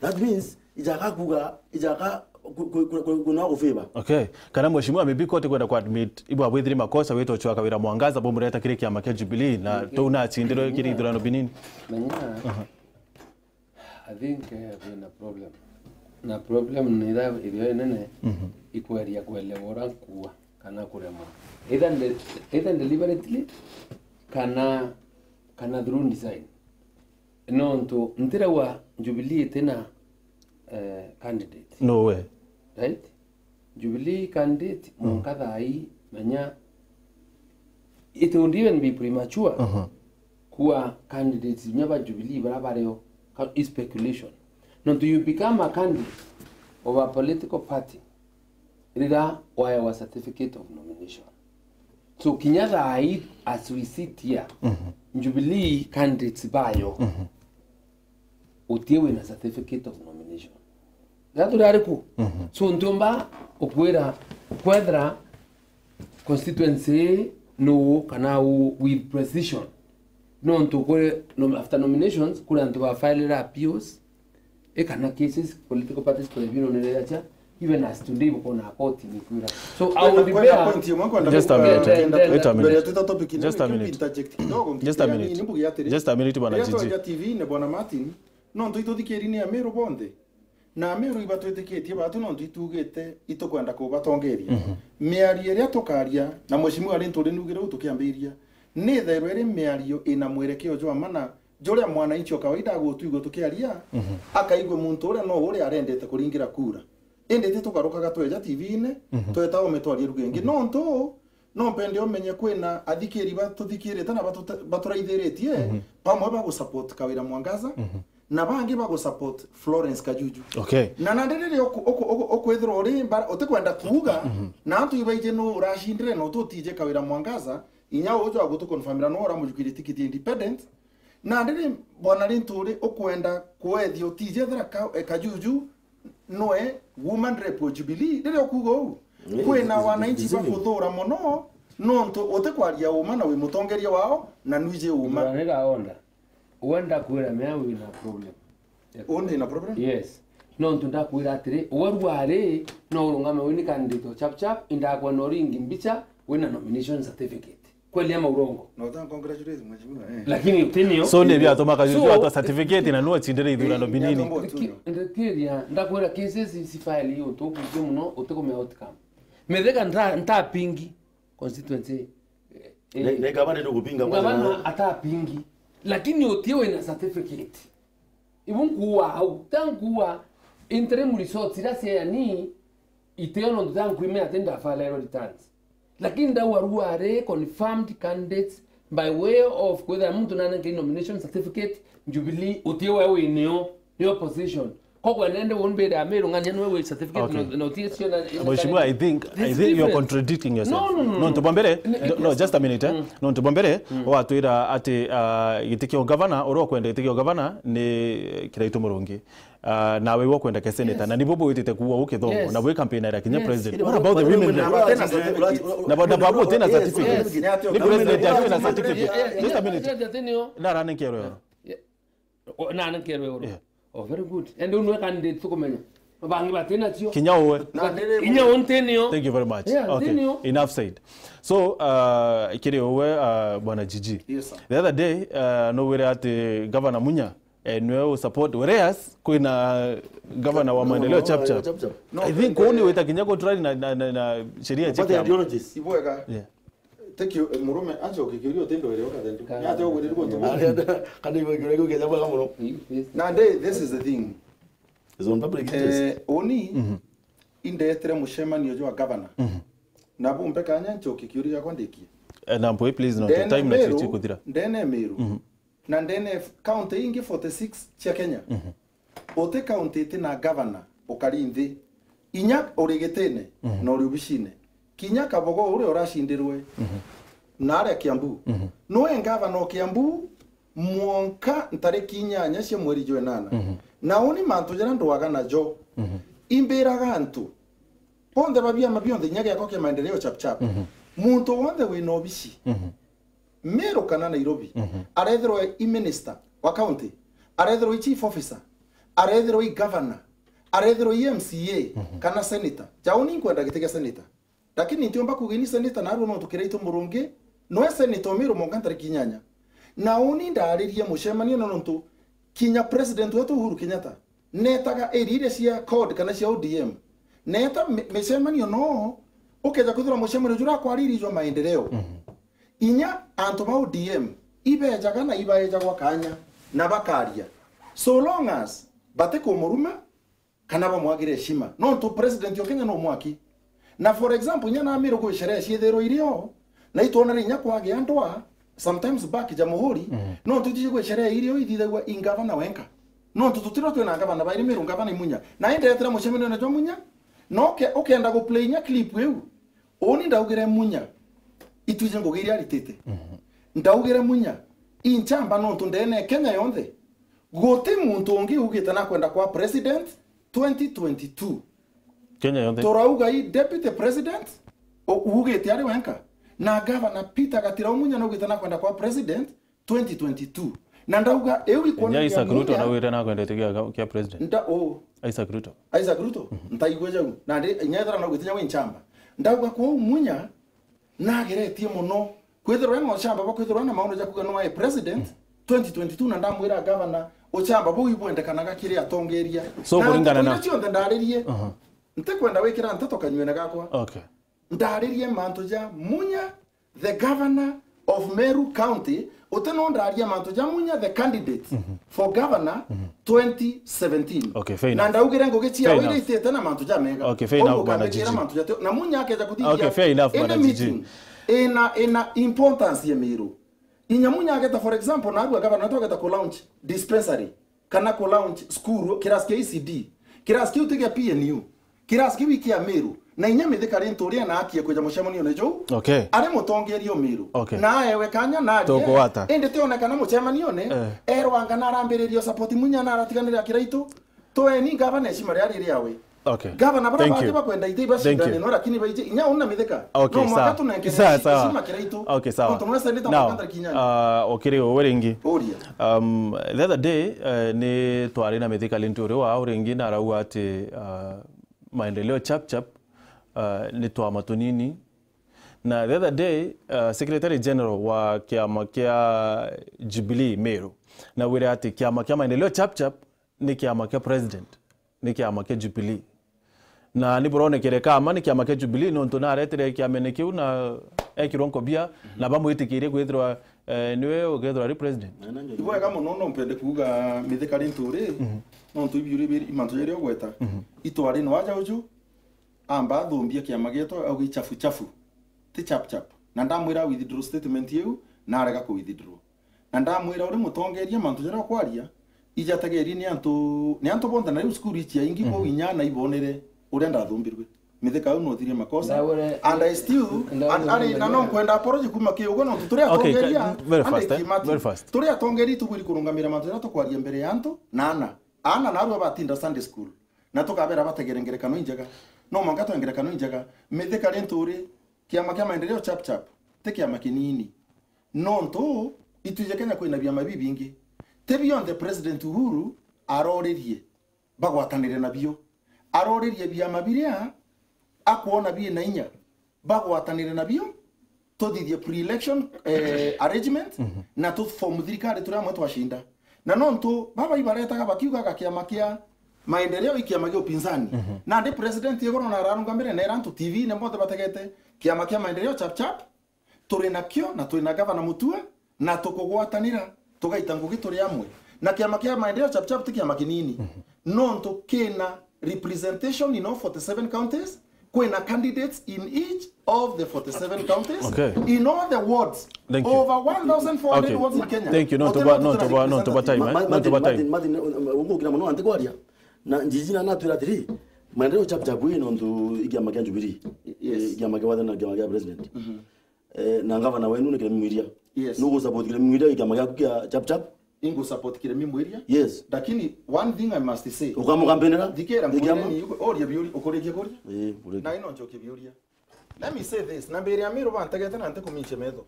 That means, ijaka kuga, ijaka ku-, ku-, ku-, ku-, kuna kufeva. Okay. Kana mheshimiwa maybe court kwenda ku admit, ibo abwithire makosa, wito chwa Kawira Mwangaza, bo mureta kiri kiama kia Jubilee, na Niki- tou na achindiro kiri ithurano binini. Menya, Aha. I think, eh, kwina problem. Na problem ni ira irio inene, Mhm. ikweria kuelewa ura nkuwa kana kuremwa. Either de-, either deliberately, kana, kana through design. Nontu ntirauga Jubilee itina, eh, candidate. No way. Right? Jubilee candidate, Mm. mwanka thaa ii, menya, it would even be premature Mhm. kuwa candidates inya ba Jubilee bara bario, ka-, is speculation. Nontu you become a candidate of a political party rira waewa certificate of nomination. So kinya thaa ii, as we sit here, Mhm. Jubilee candidates bayo, Mhm. utie wina certificate of nomination. Ria turi ariku? Mhm. So ntiumba ukwira kwethira constituency ii nuu kana uu with precision. Nontu kuri nom-, after nominations, kuri antu ba file appeals, i kana cases, political parties tribunal ni riria cha, even as today bukona koti ni kwira. So, I would be Kwenda fair. Point imwe, kwenda Just a minute. Then, then, Wait a mbere minute. Twita topic ino, Just a minute. Interject kidogo, Just a nkiria minute. Nini mbuge atiri. Just a minute, bwana Riria Gigi. Twaja T V-ini, bwana Martin, nontu ituthikiri ni Amiru bonthe. Na Amiru ibatwitikitie batu nontu itugite itukwenda kubatongeria. Mhm. Miario iria tukaria na mheshimiwa Linturi nugire u tukiambiria, ni thairwe iri miario ina mwerekeo jwa mana, juria mwananchi o kawaida agutwigua tukiaria, Mhm. akaigua muntu uria no uria arendete kuringira kura. Indi ti tugarukaga tweja T V-ini, Mhm. tweta ume twarie ruga ingi. Mhm. Nontu, no mpende umenye kwina athikiri batuthikirite na batuta-, baturaithiritie, Mhm. bamwe bagusupport Kawira Mwangaza, Mhm. na bangi bagusupport Florence Kajuju. Okay. Na nandi riria uku-, uku-, uku-, ukwithirwa uri mbara-, utikwenda kuuga, Mhm. na antu ibaiji nu uracindire na ututije Kawira Mwangaza, inya uju agutuconfirmira nu uramujukire tikiti independent. Nandi ri, bwana Linturi ukwenda kuethia utije ethira Ka-, eh, Kajuju nwe woman rep wa Jubilee, riria ukuuga uu, Eh, kwina eh, wananchi eh, bakuthura mono, nontu utikwaria uma na wi mutongeria wao, na nwiji uma. Bwana Raonda, we ndakwira mea wina problem. Uu ndina problem? Yes. Nontu ndakwira atiri, we rwari, no urungame wini candidate o chap chap, indakwa no ringi mbicha, wina nomination certificate. Kweli ama urongo? No, ta congratulate mheshimiwa, eh. Lakini utinio. So, ni biatuma Kajuju So, atwa certificate na nuo chindire ithurano Eh, binini. biatuma Ndiki-, ndikiria, ndakwira cases ici file iyo tukuitie muno, utikumea outcome. Methega nta-, ntapingi constituency, eh, Ne, eh, ne gavana ndio kupinga kwanza. Gavana atapingi. Lakini utie wina certificate. Ibu nkuwa au, ta nkuwa interim results iria ciayani, iteo nontu ta nkwimea ati ndafalero returns. Lakini ndau arua ari confirmed candidates by way of kwithira muntu nanenke nomination certificate, Jubilee, uti we winio, ni opposition. Kogwe nende umbire Amiru ng'ania niwe wi certificate. Okay. No, no, ti cio na, na Mheshimiwa, I think, I think you're contradicting yourself. No, no, no, no. Nontu bwa mbere, no, just a minute, eh? Nontu bwa mbere, watwira ati, ah, giti kia ugavana, uria ukwenda giti kia ugavana ni Kiraitu Murungi. Ah, nawe iwe ukwenda ke senator, na nibo bwitite kuuga ukithomo, na bwi campaign ya kinya president. What about the women rep? Na ba-, na babu utina certificate. Ni president ari na certificate. Just a minute. Naranenkerwe oro. Yeah. O, na anenkerwe oro. Yeah. Oh, very good. And unwe candidate tukumenya. Bangi batina cio. Kinya uwe. Inya untinio. Thank you very much. Yeah, okay. Ntinio. Enough said. So, uh, kiri uwe, uh, Bwana Gigi. Yes, sir. The other day, uh, no wire ati Governor Munya, eh, niwe u support, whereas kwina governor wa maendeleo Chapchap. No, I think kuu ni wita kinya contrary na, na, na, na sheria cia kiama. Ibwega. Yeah. Thank you, eh, murume, acha ukikiuria utindo ere ukathendu. Ni ate ugwiririrwe ntu. Kana igwe kiuria kiu kiaja bwega muno. Nandi, this is the thing. Is on public interest. Eh, uni, indetire mucemanio jwa governor. Na bumpe kanya nchoke kiuria giakwa ndikie. Eh, na mpwe, please, no, time na chichi kuthira. Ndene Miru. Na ndene f-, county ingi forty six cia Kenya. Uti county iti na governor ukari nthi. Inya uri gitine na uri ubicine. Kinya Kabogo uria uracindirwe na aria Kiambu. Noe governor o Kiambu mwonka ntariki inyanya cia mweri jwa inana. Na uni mantu jaria ndwaga najo. Imbiraga antu bonthe ba biama bionthe inya giakwa kia maendeleo Chapchap. Muntu wonthe wina obici. Meru kana Nairobi, arethirwa i minister wa county, arethirwa i chief officer, arethirwa i governor, arethirwa i M C A kana senator. Jau ni nkwenda giti gia senator. Lakini ntiumba kuuga ini senator narua nontu Kiraitu Murungi, noe senator o Meru mwonka ntariki inyanya. Na uni ndaaririe mucemanio na nontu kinya president wetu Uhuru Kenyatta netaga area iria cia code kana cia O D M. Neta mi-, micemanio no, ukeja kwithirwa mucemanio juria kwaririjwa maendeleo. Inya antu ba O D M ibejaga na ibaejagwa kanya na bakaria. So long as batikumuruma kana bamwagire heshima. Nontu president o Kenya no mwaki. Na for example, inya na Meru kwi sherehe ciithirwa irio, na itwonere inya kwagia ndwa, sometimes back Jamhuri, nontu itiji kwi sherehe irio ithithagua i ngavana wenka. Nontu tutiro twina ngavana bairi Meru, ngavana i Munya. Na indetera mucemanio na jwa Munya, na uke-, ukenda guplay inya clip iu, Uni ndaugire Munya, itwije ngugi iria aritite. Ndaugire Munya, i nchamba nontu ndene Kenya yonthe, guti muntu ungi ugite nakwenda kwa president twenty twenty-two. Kenya yonthe. Turauga i deputy president, u-, ugite ari wenka. Na governor Peter Gatirau Munya naugite nakwenda kwa president twenty twenty-two. Na ndauga, iu ikwonania Isaac Ruto Munya naugite nakwendete kia, kia president. Nda, u. Isaac Ruto. Isaac Ruto, ntaigua jau. Na ndi, inya ethira naugite inya wi nchamba. Ndauga, kwou Munya nageretie mono. Kwithirwa ena uchamba bwa kwithirwa na maono ja kuga no ae president twenty twenty-two, na ndamwira governor, uchamba buu ibwendekanaga kiri atongeria. So, na kuringana ntuku na iria cionthe ndaririe, ntikwenda wikira nteto kanyuene gakwa. Okay. Ndaririe mantu ja Munya, the governor of Meru County, uti no ndaria mantu ja Munya, the candidate for governor twenty seventeen. Okay, fair enough. Na ndaugire ngugi ciao iria itite na mantu ja mega. Okay, fair enough, Bwana Gigi. Mantu ja teo. Na Munya akeja kuthithia, okay, fair enough, Bwana Gigi, meeting ina, ina importance ya Meru. Inya Munya ageta, for example, narua governor wetu ageta ku launch dispensary, kana ku launch school, kirasi kia E C D. Kirasi kiu ti gia P N U. Kirasi kiu i kia Meru. Na inya Mithika Linturi ena haki ya kwija mucemanione juu. Okay. Ari mutongeria o Meru. Okay. Na aewe kanya na arie. Tugwata. Indi tionekana mucemanione, eh, erwa anga na arambiriria support Munya na aratiganira Kiraitu. Tueni ngavana heshima ria riri awe. Okay. Ngavana bara bangi bakwenda ithe ibacindane no, lakini baiji inya una Mithika. Okay, no mwaka sawa. Tunenge heshima Kiraitu. Okay, sawa. Nontu nwe senator mwaka ntariki inyanya. Ah, ukiri uwe ringi. Uria. Um, the other day, eh, ni twari na Mithika Linturi wa uringi na arauga ati, ah, maendeleo Chapchap, ah, ni twama tunini. Na the other day, ah, Secretary General wa kiama kia Jubilee Meru, na wire ati kiama kia maendeleo Chapchap ni kiama kia president, ni kiama kia Jubilee. Na ni buronekere kama ni kiama kia Jubilee, nontu naretire kiamene kiu na ekirwo nkobia, na bamwitikirie kwithirwa, eh, niwe ukethirwa ari president. Ibwega mono, no mpende kuuga Mithika Linturi, nontu ibiuri biri, imantu jeri ogweta. Itwari no aja uju, amba athumbia kiama gietu, auga ichafu chafu. ti Chap Chap. Na ndamwira withdraw statement iu, na arega ku withdraw. Na ndamwira uri mutongeria, mantu jaria ukwaria, ijategeri ni antu, ni antu bonthe, na riu cukuru ici aingi kuu inya na ibonere uria ndathumbirwe. Mithika au no thirie makosa. Ndawire- And I still, ndawire- and, and, na no nkwenda apology kuma ki ugo, no turi Okay, atongeria, very and fast, eh? Very fast. Turi atongeria, tubwiri kurungamira mantu jaria tukwaria mbere ya antu, na ana. Ana narua batinda Sunday school. Na tukabera bategere ngerekano injega. No mwanka twe ngerekano injega. Mithika ri nturi, kiama kia Maendeleo Chap Chap, ti kiama kinini. Nontu itwije Kenya kwina biama bibingi. Ti bionthe President Uhuru aroririe bagwatanire nabio. Aroririe biama biria akwona bina inya, bagwatanire nabio, tuthithie pre-election, eh, arrangement, na tu form thirikari turi amwe twacinda. Na nontu baba ibaretaga bakiugaga kiama kia Maendeleo i kiama gia upinzani. Nandi president igoro na ararungamire na era antu T V-ine bonthe bategete, kiama kia Maendeleo Chap Chap, turi nakio na turi na gavana Mutua, na tukugwatanira, tugaita ngugi turi amwe. Na kiama kia Maendeleo Chap Chap ti kiama kinini. Nontu kina representation in all forty-seven counties, kwina candidates in each of the forty-seven counties, Okay. in all the wards, Thank you. over one thousand four hundred Okay. wards in Kenya. Thank you. No, Gutena tuba, no, tuba, no, tuba time, eh? No, tuba time. Martin, Martin, Martin, um, um, ungukira muno anti kwaria. Na njiji na natwira atiri, Maendeleo Chap Chap wi nontu i kiama kia Jubilee. Yes. I kiama kia wathani na kiama kia president. Eh, na gavana wenu ni Kiremi Mwiria. Yes. Nugu support Kiremi Mwiria i kiama giaku kia Chap Chap? Ingu support Kiremi Mwiria. Yes. Lakini one thing I must say. Ukamukampenera? Thikira, Ni kiama? Mwiria ni yuko, oria biuri, ukurikia kuria? Eh, kurikia. Na ino njoke biuria. Let me say this, na mbere ya Miru bantegete na ntikuminche metho.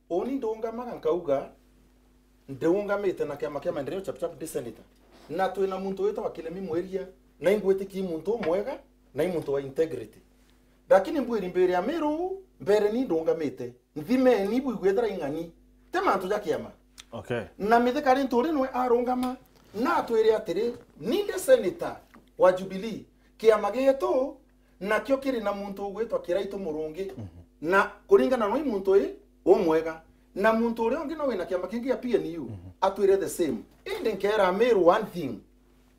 Uni ndungamaga nkauga, ndiungamite na kiama kia Maendeleo Chap Chap ndi senator. Na twina muntu witagwa Kiremi Mwiria, na ingwitikia i muntu umwega, na i muntu wa integrity. Lakini mbwiri mbere ya Miru, mbere ni ndungamite. Nthimeni bwigwithira ing'ani. Ti mantu ja kiama. Okay. Na Mithika ri nturi nwe arungama, na atwire atiri, ni ndi senator wa Jubilee. Kiama gietu, nakio kiri na muntu ugwitwa Kiraitu Murungi, na kuringana na ui muntu ii umwega, na muntu uria ungi no wina kiama kingi gia P N U, atwire the same. Indi nkera Miru one thing.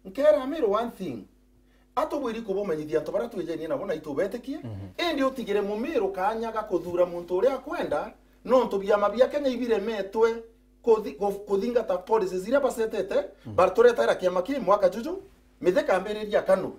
Nkera Miru one thing. Atubwiri kubumenyithia antu baria twijenie nabo na itubetikie, indi utigire Mumiru kaanya ga kuthura muntu uria akwenda, nontu biama bia Kenya ibiremetwe kuthi-, ku-, kuthingata policies iria basetete, baturetaira kiama ki mwaka juju, Mithika ambiriria Kanu.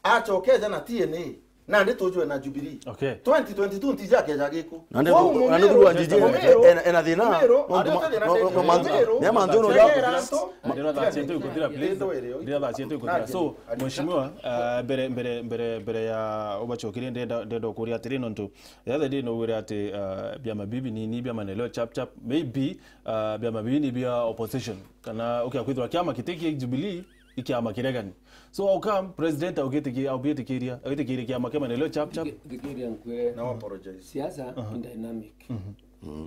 Acoke eja na T N A, nandi tujwe na Jubilee. Okay. Twenty twenty-two ntija akeja giku. Nandi Kwou gu-, nandi Mumiru, gugwa njiji, Mumiru, ena, ena thina, Mumiru, no, ari no, ote thina no, no, nini? Mantu, Mumiru, ni mantu no tegera antu. Ndira thaa cietu ikuthira, please. Ndira thaa cietu ikuthira. So, Mheshimiwa, uh, mbere, mbere, mbere, mbere ya ubacokerie, ndenda, ndenda ukuria atiri, nontu the other day no wire ati, uh, biama bibi ni, ni biama neleo Chap Chap, maybe, uh, biama bibi ni bia opposition. Kana ukia kwithirwa kiama kiti kia Jubilee, i kiama kiregani. So how come president augitiki-, augitikiria, augitikiria kiama kia Maendeleo Chap Chap? Thiki-, thikiria nkwire. Now apologize. Siasa ni dynamic.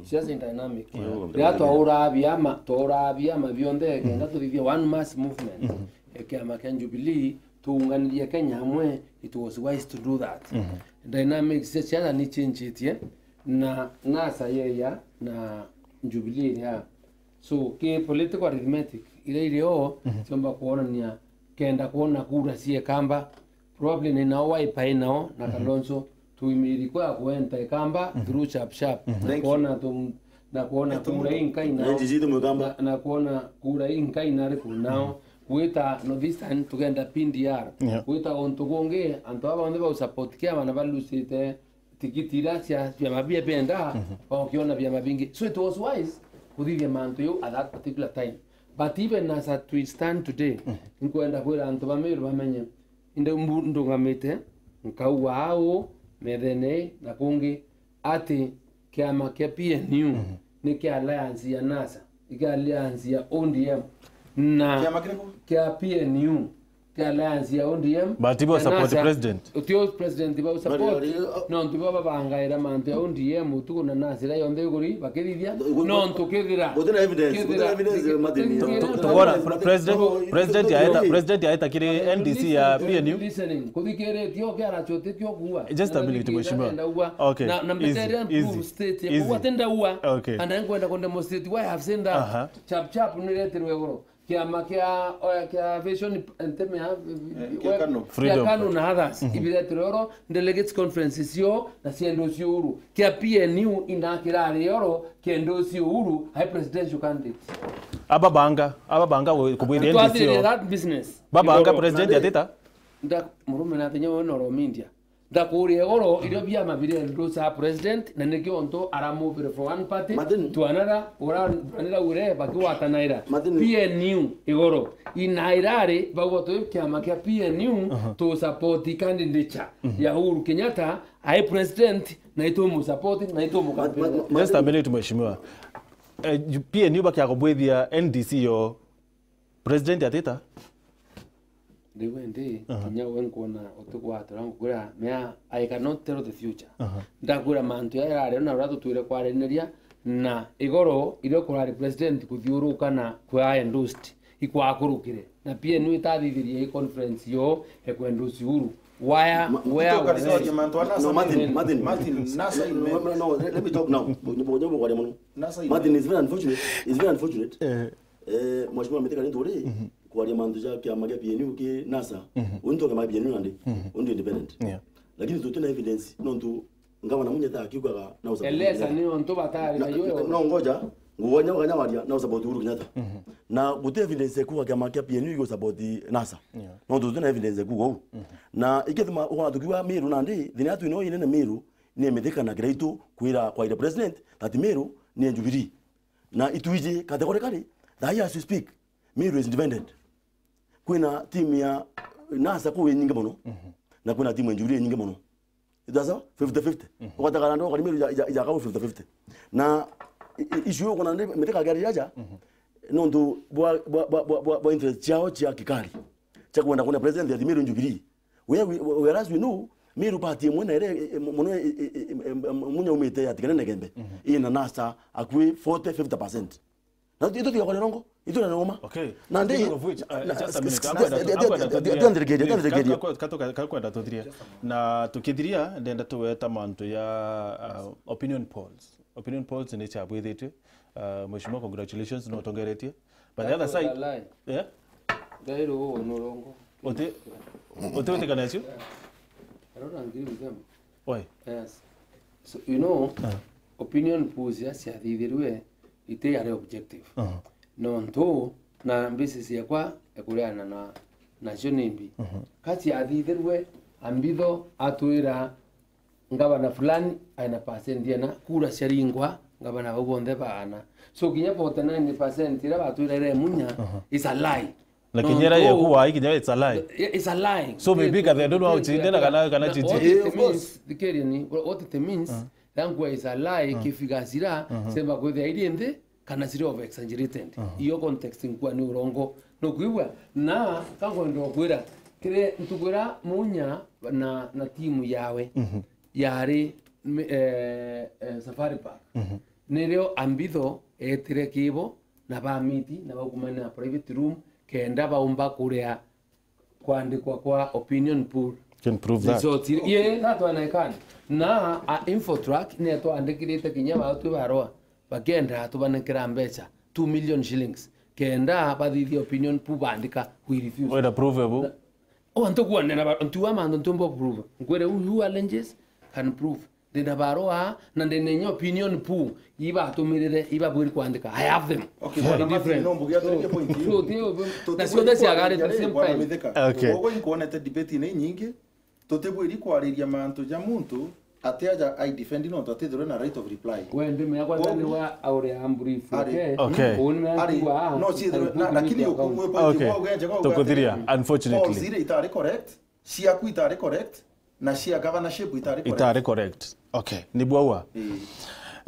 Siasa ni dynamic. Riria twauraa biama, twauraa biama bionthe, kenda tuthithie one mass movement. E kiama kia Jubilee, tuunganirie Kenya amwe, it was wise to do that. Dynamics cia siasa ni changetie, na NASA yeya, na Jubilee iria. So, ki political arithmetic iria iri o, ciomba kwonania kenda kwona kura cia Ikamba. Probably ni nao Wiper inao na Kalonzo, tuimiri kwa kwenta Ikamba through Chap Chap. Na kwona tu, na kwona kura inkai nao. Na, na kwona kura inkai nari ku nao. Gwita North Eastern tugenda P D R. Yeah. Gwita untu gungi, antu aba bonthe bau support kiama na balusite tikiti iria cia biama bia benda, bakiona biama bingi. So it was wise kuthithia mantu jau at that particular time. But even as at we stand today, nkwenda kwira antu ba Meru bamenye, indi mbu-, ndungamite, nkauga au, methene na kungi, ati kiama kia P N U ni kia alliance ya NASA, ni kia alliance ya O D M. Na kiama kiriku? Kia P N U. Kia alliance ya O D M. But ibo na support NASA, president. Utio president ba support. Bari, bari, oh. No, ntibo babangaira mantu ya O D M utuku na NASA ira yonthe iguri bakithithia. Gu-, gu-, no, ntukithira. Gutina evidence, gutina evidence, Martin. Tu-, tu-, tubona pre-, president yaeta, president yaeta kiri N D C ya P N U. Listening. Kuthikiritie ukiarachote kio kuwa. Just a minute, Mheshimiwa. Okay. Na, na easy, mbeteria easy, proof state ya easy. Kuwa tenda uwa. Okay. And I'm going to demonstrate why I have said that. Aha. Chap chap niretirwe iguru. Kiama kia, oya, kia Vision, nteme ya, kia Kanu. Freedom. Kia Kanu na others. Ibiretire oro, delegates conferences cio, na ciendo ciuru. Kia P N U ina kirari oro, kiendo ciuru, hai presidential candidate. Ababanga, ababanga kubwithia Twathire N D C O. That business. Babanga president atita? Nda, murume na thenya wona oro media. Ndakuria igoro, irio biama biri endorse a president, na nikio ontu aramuvire for one party, Martin. To another, ura, another ure, bakigwatanaira. Martin. P N U igoro. Inairari, bauga twi kiama kia P N U, to support candidature ya Uhuru Kenyatta, ai president, na itumu support, na itumu campaign. Ma-, ma-, ma-, Just a minute, mheshimiwa. Eh, ju-, P N U bakiagubwithia N D C O, president atita? Riu indi, kinya we nkwona utigwatura ngukwira, mea, I cannot tell the future. Aha. Ndakwira mantu ya yarari na uria tutwire kwaraniria, na igoro iria kurari president kuthiuruka na kwa endorsed, ikwakurukire. Na P N U itathithirie i conference yo, ekwendosi Uhuru. Where, Ma-, where, tuka where? Sorry, mantu ana No, Martin, Martin. Martin, nasa No, no, no, no, let, let me talk now. Bo-, bo-, bo-, bo-, bo-, Martin, it's very unfortunate. It's very unfortunate. Eh. Eh, Mheshimiwa Mithika Linturi, kwaria mantu ja kiama kia P N U ki NASA. Untu kiama kia P N U nandi. Untu independent. Yeah. Lakini tutina evidence, nontu ngavana Munya ta akiugaga na usapotu Eleza Kenyatta. Ni ontu batari na, na yoyo. No ngoja, ngugonya uganya waria na usapotu Uhuru Kenyatta. Na guti evidence ya kuga kiama kia P N U igo support NASA. Yeah. Nontu tutina evidence ya kuga uu. Na ikethima ugona tukiuga Meru nandi, thina yatu ino inene Meru, ni Mithika na Kiraitu kwira kwa ira president, that Meru ni ya Jubilee. Na itwiji categorically, thaa hii as we speak, Meru is independent. Kwina timu ya NASA kuu inyingi mono, na kwina timu ya Jubilee inyingi mono. Ithasa fifty fifty. Ugatagara ndo kari Meru ija, ija, ija kau fifty fifty. Na i-, i-, issue uko na ndi Mithika gari aja, nontu bwa, bwa, bwa, bwa, bwa, bwa interest ciao cia kikari. Cia kwenda kuna president ya Meru Jubilee. We, we, whereas we know, Meru party imwe na ire, e, e, mono, e, e, e, e, e, Munya umite atigane na Igembe, ina NASA akui forty, fifty percent. Na itu tiga kwa rongo, itu na noma. Okay. Na ndi Speaking of which, uh, na, just a minute, s-, s-, akwenda, akwenda, akwenda tuthiririe. Ka-, ka-, ka-, kakwenda tuthiririe. Na tukithiria, ndenda tuweta mantu ya, uh, opinion polls. Opinion polls ni chabwithitwe. Uh, Mheshimiwa, congratulations, no tongeretie. But the other side, yeah? Gairo wo no rongo. Uti, uti utikana nacio? I don't agree with them. Why? Yes. So, you know, opinion polls ya ciathithirwe ite yari objective. Nontu na mbici ciakwa ekureana na, nacio ni mbi. Ka ciathithirwe, Ambitho atwira ngavana fulani aina percent ena, kura ciaringwa, ngavana bau bonthe baana. So kinya forty nine percent ira batwira ira Munya is a lie. Lakini ira yeku wai kinya it's a lie. It's a lie. So maybe Kathendo no uchinde na kana, kana chichi. What it means, thikirieni, what it means, thank you, is a lie, kifigasira, sema kwithia iri nthi, kana ciri over exaggerated. Iyo context nkua ni urongo. Nukwigua? Na ka nkwenda ukwira, kiri ntuku ira Munya na, na timu yawe yari mi-, eh, eh, Safari Park. Nirio Ambitho etire kibo na bamiti na baukumania na private room kenda baumba kuria kwandikwa kwa opinion poll. Can prove that. Results iria, yeah, that one I can. Na, a, Infotrack ni twandikirite kinya batwi barua, bakenda tubanengera mbeca, two million shillings. Kenda bathithia opinion poll bandika, we refuse. Wenda prove abo? Na, o, antu kuonera ba, ntu wa mantu ntumbo prove. Nkwire, who, who alleges can prove. Ndina barua, na ndina inya opinion poll, ibatumirire, ibabwiri kwandika. I have them. Okay, bwana Martin, no mbuge aturirie point iu. So, ti ubu, na ciothe ciagari the same time. Okay. Uguo inkuonete debate ni nyingi, tutibwiri kwariria mantu ja muntu ati aja ai defend nontu atithirwe na right of reply. We ndimenya kwanza ni wa aure am brief, okay? Okay. Uni me ari, no ciithirwe, na, lakini ukumwe point kwa ugenje kwa tukuthiria, unfortunately. Polls iria itari correct, ciaku itari correct, na cia governorship itari correct. Itari correct. Okay, ni bwaua. Ii.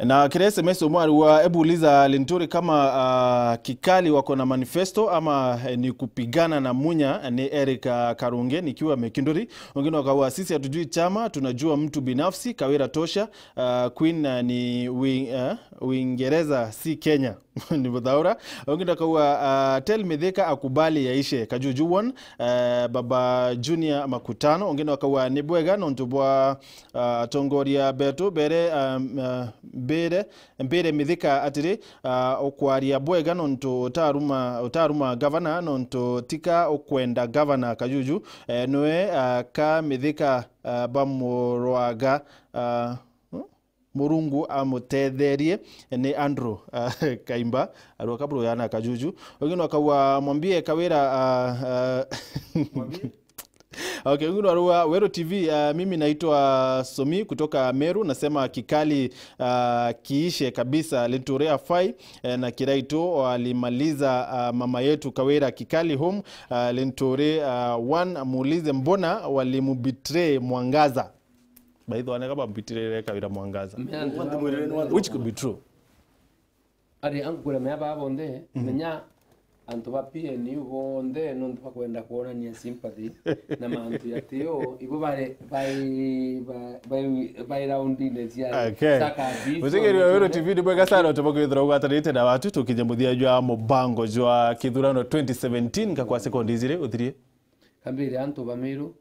Na kire S M S umwe arua, ebu uliza Linturi kama, ah, Kikali wako na manifesto ama, eh, ni kupigana na Munya, ni Eric, ah, Karunge nikiwa Mikinduri. Wengine wakaua, sisi hatujui chama, tunajua mtu binafsi, Kawira tosha, ah, Queen, ah, ni Wi-, eh, Uingereza, si Kenya. Ni Muthaura. Wengine wakaua, ah, tell Mithika akubali yaishe. Kajuju one, eh, Baba Junior Makutano. Wengine wakaua ni bwega nontu bwa, ah, atongoria betu bere, ah, ah, Mbire, Mbire Mithika atiri, ah, ukwaria bwega nontu utaruma, utaruma gavana nontu tika ukwenda gavana Kajuju, eh, nwe, ah, ka Mithika, ah, bamurwaga, ah, hmm? Murungu amutetherie ni Andrew, ah, Kaimba, arua kaburu yana Kajuju. Wengine wakaua mwambie Kawira, ah, ah, Okay, wengine warua Weru T V, ah, mimi naitwa Somi kutoka Meru, nasema Kikali, ah, kiishe kabisa, Linturi afai, eh, na Kiraitu walimaliza, ah, mama yetu Kawira Kikali home, ah, Linturi, ah, one, muulize mbona walimubetray Mwangaza. Baitho aneka bambitirire Kawira Mwangaza. Meantu Wantu mwirire ni wantu Which could be true. Ari angu kuremea baba bonthe, menya antu ba P N U bonthe nontu bakwenda kwonania sympathy na mantu ya tio, ibo bare, bai, ba-, bai, bai raundine cia Okay. Sakabi, Mutegeri wa Weru T V, ni bwega sana utuba kwithira ugwatanite na watu tukinye muthia jwa mubango jwa kithurano twenty seventeen, ngakwa sekondi ijiri uthirie. Kambire antu ba Meru,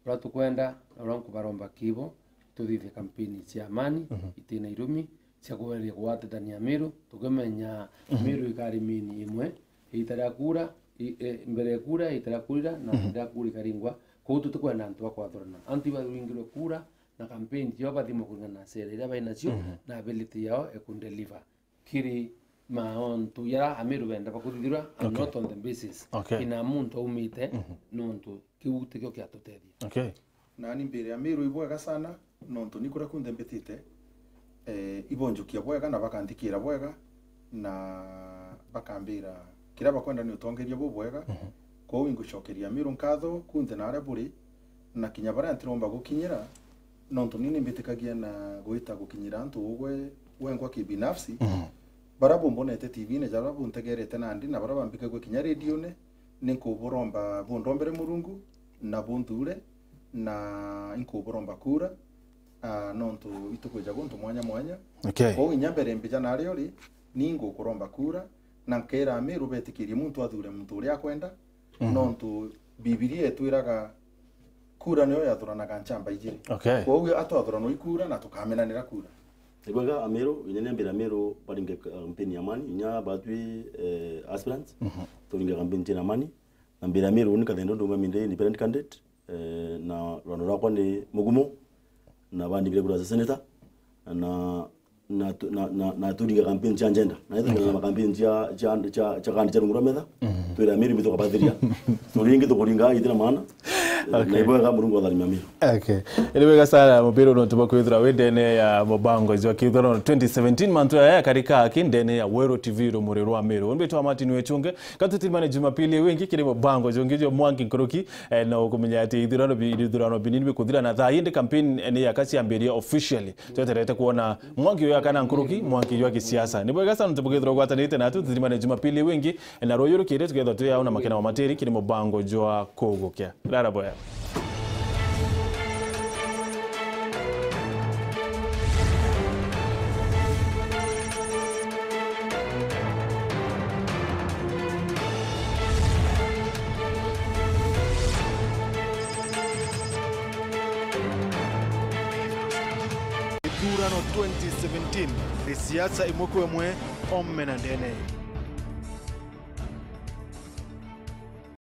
uria tukwenda na uria nkubaromba kibo, tuthithie kampeni cia amani, itina irumi, cia kugeria kugwatithania Meru, tukimenya Meru ikari mini imwe, iita ria kura, i-, e, mbere ya kura, iita ria kurira, na iita ria kura ikaringwa. Kwou tutikwenda antu bakwathurana. Antu ibaringirwe kura, na kampeni ciao bathimwe kuringana na sera iria bai nacio, na ability yao ya kudeliver kiri maontu jaria Ameru benda bakuthithirwa, and Okay. not on the basis Okay. ina muntu aumite, nontu kiu tikio kiatutethia. Okay. Nani mbire Ameru ibwega sana, nontu ni kuria kunthe mbitite, eh, ibonjukia bwega na bakanthikira bwega, na bakambira kiria bakwenda ni utongeria bubwega. Kwou ingucokeria Ameru nkatho kunthe na aria buri, na kinya baria ntiromba gukinyira, nontu ni nimbitikagia na gwita gukinyira antu ugwe wengwa kibinafsi, baria bumbonete T V-ine, jaria buntegerete nandi, na baria bambikagua kinya redione, ni nkuburomba bundombere Murungu, na bunthure, na inkuburomba kura, ah, nontu itukwija guntu mwanya mwanya. Okay. Kwou inya mbere mbija naria uri, ni ngukuromba kura, na nkeera Ameru betikirie muntu athure muntu uria akwenda, nontu Bibilia itwiraga kura niyo yathuranaga nchamba ijiri. Okay. Kwou atwathuranwa ikura na tukamenanira kura. Ibwega Ameru, inya ni mbira Ameru baringe kampeni ya amani, inya batwi, eh, aspirants, turinge kampeni cina amani. Na mbira Ameru ni Kathendo nduma minde independent candidate, eh, na rwano rwakwa ni Mugumo, na bandikire kura za senator, na na tu-, na, na, na turinga campaign cia agenda. Na ithira na campaign cia, cia, cia, cia kandi cia rungu rwa metha, twira Ameru imbi tukabathiria. Turi ingi tukuringa ithira maana. Okay. Na ibwega Murungu atharimia Ameru. Okay. Ni bwega sana, Mubiru, nontu bwa kwithira wi ndene ya mubango jwa kithurano twenty seventeen, mantu aya yakarika aki ndene ya Weru T V, rumuri rwa Ameru. Umbitwa Martin Wechunge, katutirimane Jumapili wingi kiri mubango jungi jwa mwanki nkuruki, eh, na ukumenya ati ithurano bi-, ithurano binini bikuthira na thaa indi campaign ni yaka ciambiria officially. Tweterete kwona mwanki uyu akana nkuruki, mwanki jwa kisiasa. Ni bwega sana tubugithirwa gwatanite na tu, tuthirimane Jumapili wingi, na ruyu rukiri tukethwa twi au na makena wa matiri kiri mubango jwa kugukia. Rara bwega. Ithurano twenty seventeen, ni siasa imwe kwa imwe, ome na ndene.